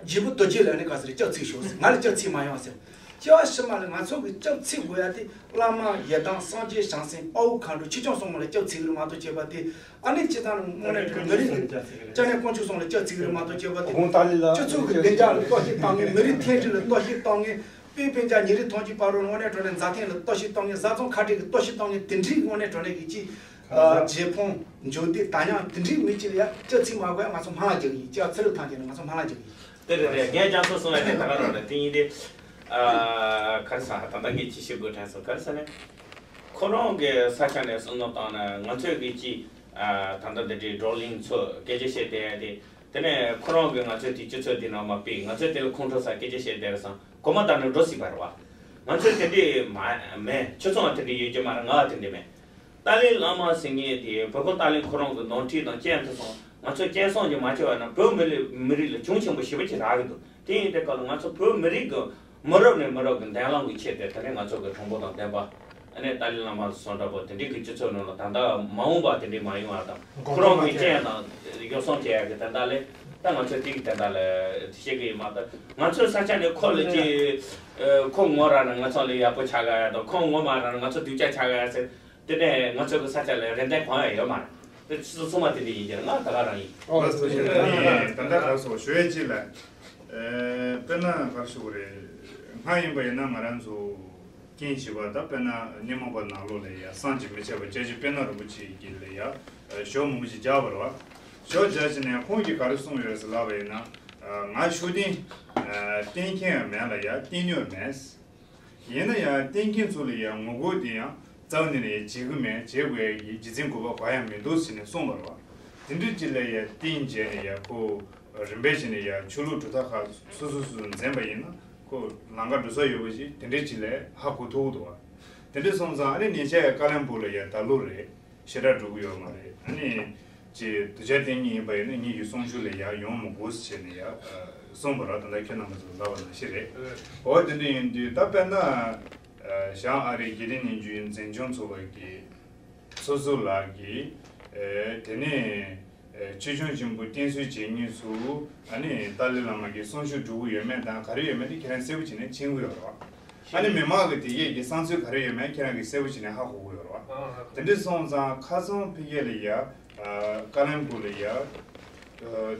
ལྗིད་པོ་རྡོ་རྗེ་ལ་ནི་ག་ས་རེ་སྐྱབས་ཚིག་ཤོག་ཟེར། ང་ལ་སྐྱབས་ཚིག་མ་ཡོང་ཟེར། སྐྱེ་བ་ཕྱི་མ་ལ་ང་ཚོ་གི་སྐྱབས་ཚིག་དགོས་ཡ་དེ་བླ་མ་ཡི་དམ་སངས་རྒྱས་བྱང་སེམས་དཔའ་བོ་མཁའ་འགྲོ་ཆོས་སྐྱོང་སྲུང་མ་ལ་སྐྱབས་ཚིག་རེད་མ་གཏོགས་བྱས་པ་དེ། ཨ་ནི་སྤྱི་བཏང་དངོས་གནས་དྲང་མི་རིགས་ཀྱི་སྐྱབས་གནས་དཀོན་མཆོག་གསུམ་ལ་སྐྱབས་ཚིག་རེད་མ་གཏོགས་བྱས་པ་དེ། ཁོང་ཏཱ་ལའི་ལ་སྤྱི་ཚོགས་ཀྱི་བདེ་འཇགས་ལ་གཏོར་བཤིག་བཏང་ངེས། མི་རིགས་མཐུན་སྒྲིལ་ལ་གཏོར་བཤིག་བཏང་ངེས། དཔེ་སྤུན་ཀྱག་ཉེ་རིགས་ཐམས་ཅད་བར་དུ་དངོས་གནས་དྲང་གནས་མཛའ་མཐུན་ལ་གཏོར་བཤིག་བཏང་ངེས། བཟའ་ཚང་ཁ་བྲལ་གྱི་གཏོར་བཤིག་བཏང་ངེས། དེ་འདྲའི་དངོས་གནས་དྲང་གནས་ཀྱི་ཅི། ཨ། རྗེ་ཕུང་འཇོ་སྡེ་དར་དབྱངས་དེ་འདྲའི་མི་གཅིག་ལ་ཡ་སྐྱབས་ཚིག་མ་དགོས་ཡ་ང་ཚོ་སྨོན་ལམ་རྒྱག་གི་ཡིན། སྐྱབས་ཚེ་རབས་ཐམས་ཅད་ནས་ང་ཚོ་སྨོན་ལམ་རྒྱག་གི་ཡིན། དེ་རེད་རེད། རྒན་རྒྱ་མཚོ་གསུངས་ཡ་དེ་ད་ག་རང་རེད། དེ་ཡིན་ཏེ། ཨ། ག་རེ་ཟ་ད་ལྟ་ངས་ཅི་ཞིག་དགོས་དྲན་སོང་། ག་རེ་ཟ་ནས། ཁོ་རང་གི་ས་ཆ་ནས་བསམ་བློ་བཏང་ན་ང་ཚོས་གི་ཅི། ཨ། ད་ལྟ་འདི་འདྲའི་བགྲོ་གླེང་ཚོ་སྐད་ཆ་བཤད་བསྡད་ཡ་དེ། དེ་ནས་ཁོ་རང་གིས་ང་ཚོའི་དེ་སྤྱི་ཚོགས་འདི་ནང་མ་སྤེལ། ང་ཚོས་དེ་ལ་ཁོང་ཁྲོ་ཟ་སྐད་ཆ་བཤད་བསྡད་རེད་བསམ། གོ་མ་བརྡ་ནས་འགྲོ་སྲིད་པ་རེད་བ། ང་ཚོས་དེ་འདྲས་མ་མེད། ཁྱོད་ཚོའང་དེ་འདྲས་ཡོད་རྒྱུ་མ་རེད། ང་ལ་དེ་འདྲས་མེད། ཏཱ་ལའི་བླ་མ་ཟེར་མཁན་དེ་བོད་པ་ཏཱ་ལའི་ཁོ་རང་གི་ནོར་འཁྲུལ་དང་རྐྱེན་དེ་སོང་ང་ཚོས་རྐྱེན་སྲུང་ཅིག་མ་བྱས་པ་ན་བོད་མི་རིགས་མི་རིགས་ལ་གྱོང་ཆེན་པོ་ཞེ་པོ་ཅིག་རག་གི་འདུག་དེ་ཡིན་དུས་སྐབས་ལ་ང་ཚོ་བོད་མི་རིགས་ཀྱི་མི་རབས་ནས་མི་རབས་ཀྱི་མདུན་ལམ་གྱི་ཆེད་དུ་དེ་ནས་ང་ཚོ་གི་དྲང་པོ་དང་བདེན་པ། ཨ་ནེ་ཏཱ་ལའི་བླ་མ་སོགས་འདྲ་པོ་དེ་འདྲའི་གི་སྤྱི་ཚོགས་ནང་ལ་ད་ལྟ་མ་འོངས་པ་དེ་འདྲའི་མ་ཡོང་བ་དང་ཁོ་རང་གི་རྐྱེན་དང་ཡོ་བསྲང་བྱེད་ཡ་གི་དོན་དག་ལས་ད་ང་ཚོས་དེ་གི་དོན་དག་ལ་བཤད་གི་ཡོད་མ་གཏོགས་ང་ཚོའི་ས་ཆ་ནས་ཁོ་ལ་ཅི་ཁོ་ངོ་ར་ན་ང་ཚོ་ལ་ཡག་པོ་ཆགས་ག་ཡ་དང་ཁོ་ངོ་མ་ར་ན་ང་ཚོ་སྡུག་ཅག་ཆགས་ག་ཡ་ཟེར་དེ་ནས་ང་ཚོ་གི་ས་ཆ་ལ་རེ་འདུན་གང་ཡང་ཡོད་མ་རེད། དེ་ཚོ་ཚང་མ་དེ་འདྲ་ཡིན་ཀྱང་ང་ད་ག་རང་ཡིན། ཨོ་ལགས་སོ་ཞེས་ད་ལྟ་ཁ་སོ་ཞུ་ཡས་ཅི་ལ། དཔེར་ན་གར་ཞུ་གི་རེད། སྔ་ཡིན་པ་ཡིན་ན་ང་རང་ཚོ་རྐྱེན་བྱས་པ་ད་དཔེར་ན་སྣེ་མང་པ་ནང་ལོགས་ལ་ཡ་བསམ་གྱིས་མི་ཁྱབ་པ་སྐྱབས་རྗེ་དཔལ་ནཱ་རིན་པོ་ཆེ་གི་ལ་ཡ་ཞོ་མང་པོ་ཞིག་རྒྱག་པ་རེད་བ། ཞོ་རྒྱག་བྱས་ནས་ཁོང་གིས་ག་རེ་གསུངས་ཡོད་ཟེར་ལབ་པ་ཡིན་ན། ང་ཤུགས་ལྡན་བསྟེན་མཁན་མེད་ལ་ཡ་བསྟེན་མྱོང་མེད། ཡིན་ན་ཡང་བསྟེན་མཁན་ཚོ་ལ་ཡང་ངོ་རྒོལ་དེ་ཡང་ རྩ་བ་ནས་ནས་བྱེད་ཀྱི་མེད། བྱེད་དགོས་ཡ་གི་རྒྱུ་མཚན་དགོས་པ་གང་ཡང་མི་འདུག་ཟེར་ནས་གསུངས་པ་རེད་བ། དེ་འདྲའི་ཅིག་ལ་ཡ་བརྟེན་བྱས་ནས་ཡ་ཁོ་རིམ་པས་བྱས་ནས་ཡ་ཆོས་ལུགས་གྲུབ་མཐའ་ཁག་སོ་སོ་སོ་སོ་འཛིན་པ་ཡིན་ན་ཁོ་ལམ་ཁ་འགྲོ་ས་ཡོད་པ་ཞིག་དེ་འདྲའི་ཅིག་ལ་ཧ་གོ་ཐུབ་ཀྱི་འདུག་བ། དེ་འདྲ་སོང་ཙང་ཨ་ནི་ཉེ་ཆར་ཀ་ལན་སྦུག་ལ་ཡ་ད་ལོ་རེད། ཞེ་དྲག་འགྲོ་གི་ཡོད་མ་རེད། ཨ་ནི་ཅེས་དུས་ཆ་དེ་ཉིད་ཡིན་པ་ཡིན་ན་ངེད་ཀྱི་གསུང་ཆོས་ལ་ཡར་ཡོང་མི་དགོས་ཟེར་བྱས་ནས་ཡར་གསུངས་པ་ར། ད་ལྟ་ཁྱེད་རྣམ་པ་ཚོ་ལབ་པ་ནང་བཞིན་རེད། འོ་དེ་འདྲ་ཡིན་དུས་ད་དཔེར་ན་བྱང་ཨ་རིའི་དགེ་ལྡན་ནས་འཛིན་སྐྱོང་ཚོགས་པ་གི་ཚོགས་གཙོ་ལགས་ཀྱིས་དེ་ནས་ཆོས་སྐྱོང་ཆེན་པོ་བསྟེན་གསོལ་བྱེད་མཁན་ཚོ་ཨ་ནི་ཏཱ་ལའི་བླ་མ་གི་གསུང་ཆོས་སྒྲུབ་ཀྱི་ཡོད་མེད་དང་ག་རེ་ཡོད་མེད་དེ་ཁྱེད་རང་གསལ་པོ་བྱས་ནས་མཁྱེན་གྱི་ཡོད་རེད་བ། ཨ་ནི་མི་མང་གི་དེ་གས་ཀྱི་བསམ་ཚུལ་ག་རེ་ཡོད་མེད་ཁྱེད་རང་གིས་གསལ་པོ་བྱས་ནས་ཧ་གོ་གི་ཡོད་རེད་བ། དེ་འདྲ་སོང་ཙང་ཁ་སང་ཕ་གི་ལ་ཡ་ཀ་ལན་སྦུག་ལ་ཡ་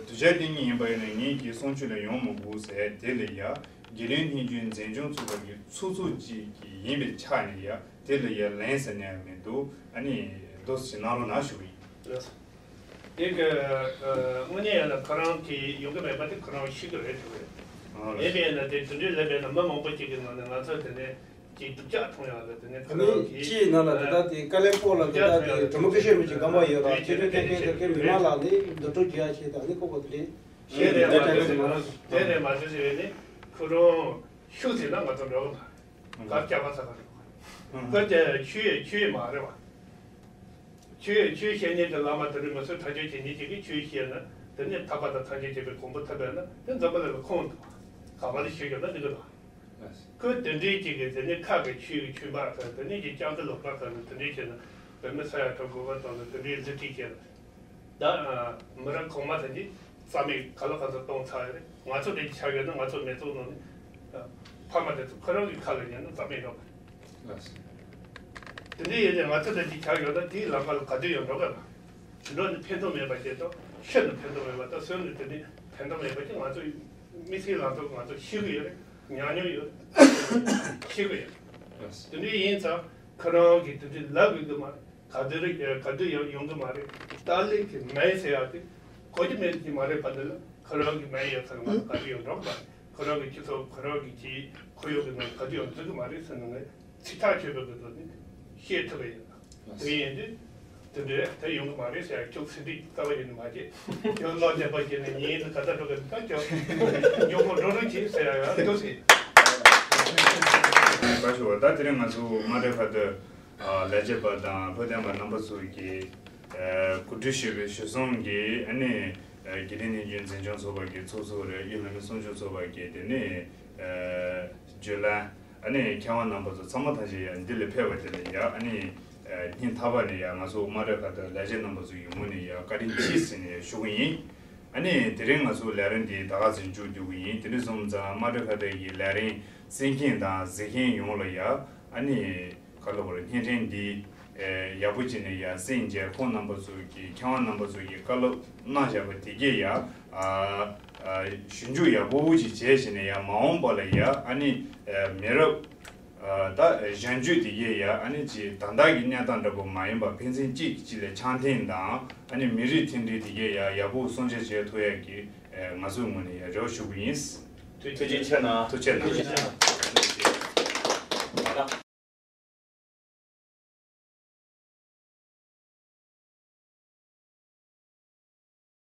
དུས་ཆ་དེ་ཉིད་ཡིན་པ་ཡིན་ན་ངེད་ཀྱི་གསུང་ཆོས་ལ་ཡོང་མི་དགོས་ཟེར། དེ་ལ་ཡ་དགེ་ལྡན་བསྟན་རྒྱུན་འཛིན་སྐྱོང་ཚོགས་པ་གི་ཚོགས་གཙོ་གཅིག་གི་ཡིན་པའི་ཆ་ནས་ཡ་དེ་ལ་ཡ་ལན་ཟེར་ནས་མི་འདུག་ཨ་ནི་འདུག་ཟེར་གནང་རོགས་གནང་ཞུ་གི་ཡིན། དེ་གི་དངོས་གནས་ཡིན་ན་ཁོ་རང་གི་ཡོང་གི་མེད་པ་དེ་ཁོ་རང་ཤེས་ཀྱི་རེད་འདུག་རེད། ཨ་ཡིན་པས་ན་དེ་དེ་འདྲའི་ལས་པས་ན་མི་མང་པོ་ཅིག་གི་ནང་ནས་ང་ཚོ་དེ་ནས་ཀྱི་སྡུག་ཅག་མཐོང་ཡག་ལ་དེ་ནས་ཁོ་ཨ་རང་ནི་གི་ཅིའི་ནང་ལ་དེ་དག་དེ་ཀ་ལན་སྦུག་ལ་དེ་དག་དེ་གྲོ་མོ་སྐུ་ཞབས་མི་ཅིག་སྒམ་པ་ཡོད་ར། དེ་དེ་དེ་དེ་དེ་མི་མང་ལ་ནི་འདུ་འཕྲོད་རྒྱག་ཡག་ཆེད་དང་ནི་ཁོ་གོ་དེ་རེད། དེ་ནས་མ་དེ་དེ་ནས་མ་དེ་ཟེར་བས་ནི་ཁོ་རང་ཤུགས་ཟིན་ན་ང་ཚོ་འགྲོ་གི་མ་རེད། གར་སྐྱག་པ་ཚ་ག་རེད། ཁོ་དེ་ཆོས་ཆོས་མ་རེད་བ། ཆོས་ཆོས་བཤད་མཁན་དེ་བླ་མ་དེ་རིང་མི་གསོད་ཁྲག་སྦྱོར་བྱེད་མཁན་ཅིག་གིས་ཆོས་བཤད་ན་དེ་ནས་ཐར་པ་དང་ཐམས་ཅད་མཁྱེན་པའི་གོ་འཕང་ཐོབ་པས་ན་དེ་འཛམ་བུ་གླིང་ལ་ཁོང་འདུག་ག་བ་ལ་ཞུས་ཀྱང་ན་འགྲིག་གི་རེད། ཁོས་དེ་འདྲའི་ཅིག་གིས་དེ་ནས་ཁ་གི་ཆོས་ཀྱི་ཆོས་འབག་ཁ་དེ་ནས་ཀྱི་སྐྱག་གི་ལོག་པ་ཁ་ནས་དེ་འདྲའི་བྱས་ན་བོད་མི་ས་ཡ་དྲུག་དགུ་པ་དང་ནས་དེ་འདྲའི་གཟི་བརྗིད་བྱས་ན། ད་མི་རབས་གོང་མ་དེ་འདྲའི་རྩ་མེད་ག་ལ་ག་ཚོད་གཏོང་ཚར་ཡོད་རེད། ང་ཚོ་དེ་ཆགས་ཡོད་ན་ང་ཚོ་མེ་ཏོག་ནང་ནས་ཕ་མ་དེ་ཚོ་ཁོ་རང་གི་ཁ་ལ་ཉན་ན་རྩ་མེད་རོགས། དེ་འདྲའི་ཡོད་ནས་ང་ཚོ་དེ་འདྲའི་ཆགས་ཡོད་ན་དེའི་ལམ་ཁ་ལ་ག་དུས་ཡང་འགྲོ་གི་མ། འགྲོ་ནས་ཕན་ཐོགས་མེད་པ་བྱས་ཏོ། ཤི་ནས་ཕན་ཐོགས་མེད་པ་ད་གསོན་ནས་དེ་འདྲའི་ཕན་ཐོགས་མེད་པ་ཅིག་ང་ཚོ་དམིགས་བསལ་ལམ་ཐོག་ང་ཚོ་ཤི་གི་ཡོད་རེད། ཉམས་མྱོང་ཡོད་རེད། ཤི་གི་ཡོད་རེད། དེ་འདྲའི་ཡིན་ཙང་ཁོ་རང་གིས་དེ་འདྲའི་ལབ་དགོས་གི་མ་རེད། ག་དུས་རེད་ག་དུས་ཡང་ཡོང་གི་མ་རེད། ཏཱ་ལའི་གི་མེ་ཟེར་ཡག་དེ་གོ་རྒྱུ་མེད་ཀྱི་མ་རེད། བར་དུ་ལ་ཁོ་རང་གི་མེ་ཡོད་ཚར་མ་ག་དུས་ཡང་འགྲོ་གི་མ་རེད། ཁོ་རང་གི་སྤྱི་ཚོགས་ཁོ་རང་གི་ཅིག་ཁོར་ཡུག་གི་ནང་ག་དུས་ཡང་འཛུལ་གི་མ་རེད་ཟེར་ནས་ངས་ཚིག་ཐག་ཆོད་པའི་སྒོ་ནས་བཤད་ཐུབ་པ་ཡིན། དེ་ཡིན་དུས་དེ་འདྲའི་དེ་ཡོང་གི་མ་རེད་ཟེར་ཡག་ཁྱོད་ཚིག་འདི་རྩ་བ་ཡིན་ནི་མ་བྱེད། ཁྱོད་བློ་འདས་པ་བྱས་ནས་ཉིན་ག་ད་འགྲོ་གི་ད་ཁྱོད་མགྱོགས་པོ་འགྲོ་རོགས་གྱིས་ཟེར་ཡག་ཡང་འདུག་ཟེར། བཀའ་ཤོག་ད་དེ་རིང་ང་ཚོ་མ་འདྲ་ཁ་ཏུ། ལས་བྱེད་པ་དང་ལྷོད་ལྡན་པ་རྣམ་པ་ཚོ་གིས་གོ་སྒྲིག་ཞུས་པའི་ཞུ་སོང་གིས་ཨ་ནི་དགེ་ལྡན་ནི་རྒྱུན་འཛིན་སྐྱོང་ཚོགས་པ་གི་ཚོགས་གཙོ་རེད། གཡུ་ལྷ་མི་གསུང་ཆོས་ཚོགས་པ་གི་དེ་ནས་བརྒྱུད་ལམ་ཨ་ནི་མཁས་དབང་རྣམ་པ་ཚོ་ཚང་མ་ཐམས་ཅད་ཡང་འདི་ལ་ཕེབས་པ་དེ་ལ་ཡང་ཨ་ནི་སྙིང་ཐག་པ་ནས་ཡང་ང་ཚོ་མ་འདྲ་ཁ་ཏུ་ལས་བྱེད་རྣམ་པ་ཚོ་ཡི་ངོས་ནས་ཡང་བཀའ་དྲིན་ཆེ་ཟེར་ནས་ཡང་ཞུ་གི་ཡིན། ཨ་ནི་དེ་རིང་ང་ཚོ་ལས་རིམ་འདི་ད་ག་ཚོད་མཇུག་བསྡུ་གི་ཡིན། དེ་འདྲ་སོང་ཙང་མ་འདྲ་ཁ་ཏུ་གི་ལས་རིམ་གསན་མཁན་དང་གཟིགས་མཁན་ཡོངས་ལ་ཡང་ཨ་ནི། བཀའ་སློབ་པར་བརྙན་འཕྲིན་འདི་ཡག་པོ་བྱས་ནས་ཡར་གསན་རྗེས་ཁོང་རྣམ་པ་ཚོ་གི་མཁས་དབང་རྣམ་པ་ཚོ་གི་བཀའ་སློབ་གནང་བཞག་པ་དེ་གས་ཡར་ཞིབ་འཇུག་ཡག་པོ་ཅིག་བྱས་བྱས་ནས་ཡར་མ་འོངས་པ་ལ་ཡར་ཨ་ནི་མི་རབས་ད་གཞོན་སྐྱེས་དེ་གས་ཡར་ཨ་ནི་ཅིག་ད་ལྟ་གི་གནས་སྟངས་འདྲ་པོ་མ་ཡིན་པ་ཕན་ཚུན་གཅིག་གིས་གཅིག་ལ་འཆམ་མཐུན་དང་ཨ་ནི་མི་རིགས་མཐུན་སྒྲིལ་དེ་གས་ཡར་ཡག་པོ་སྲུང་སྐྱོབ་བྱེད་ཐུབ་ཡག་གི་ང་ཚོའི་ངོས་ནས་ཡར་རེ་བ་ཞུ་གི་ཡིན། ཐུགས་རྗེ་ཆེ་གནང་། ཐུགས་རྗེ་གནང་།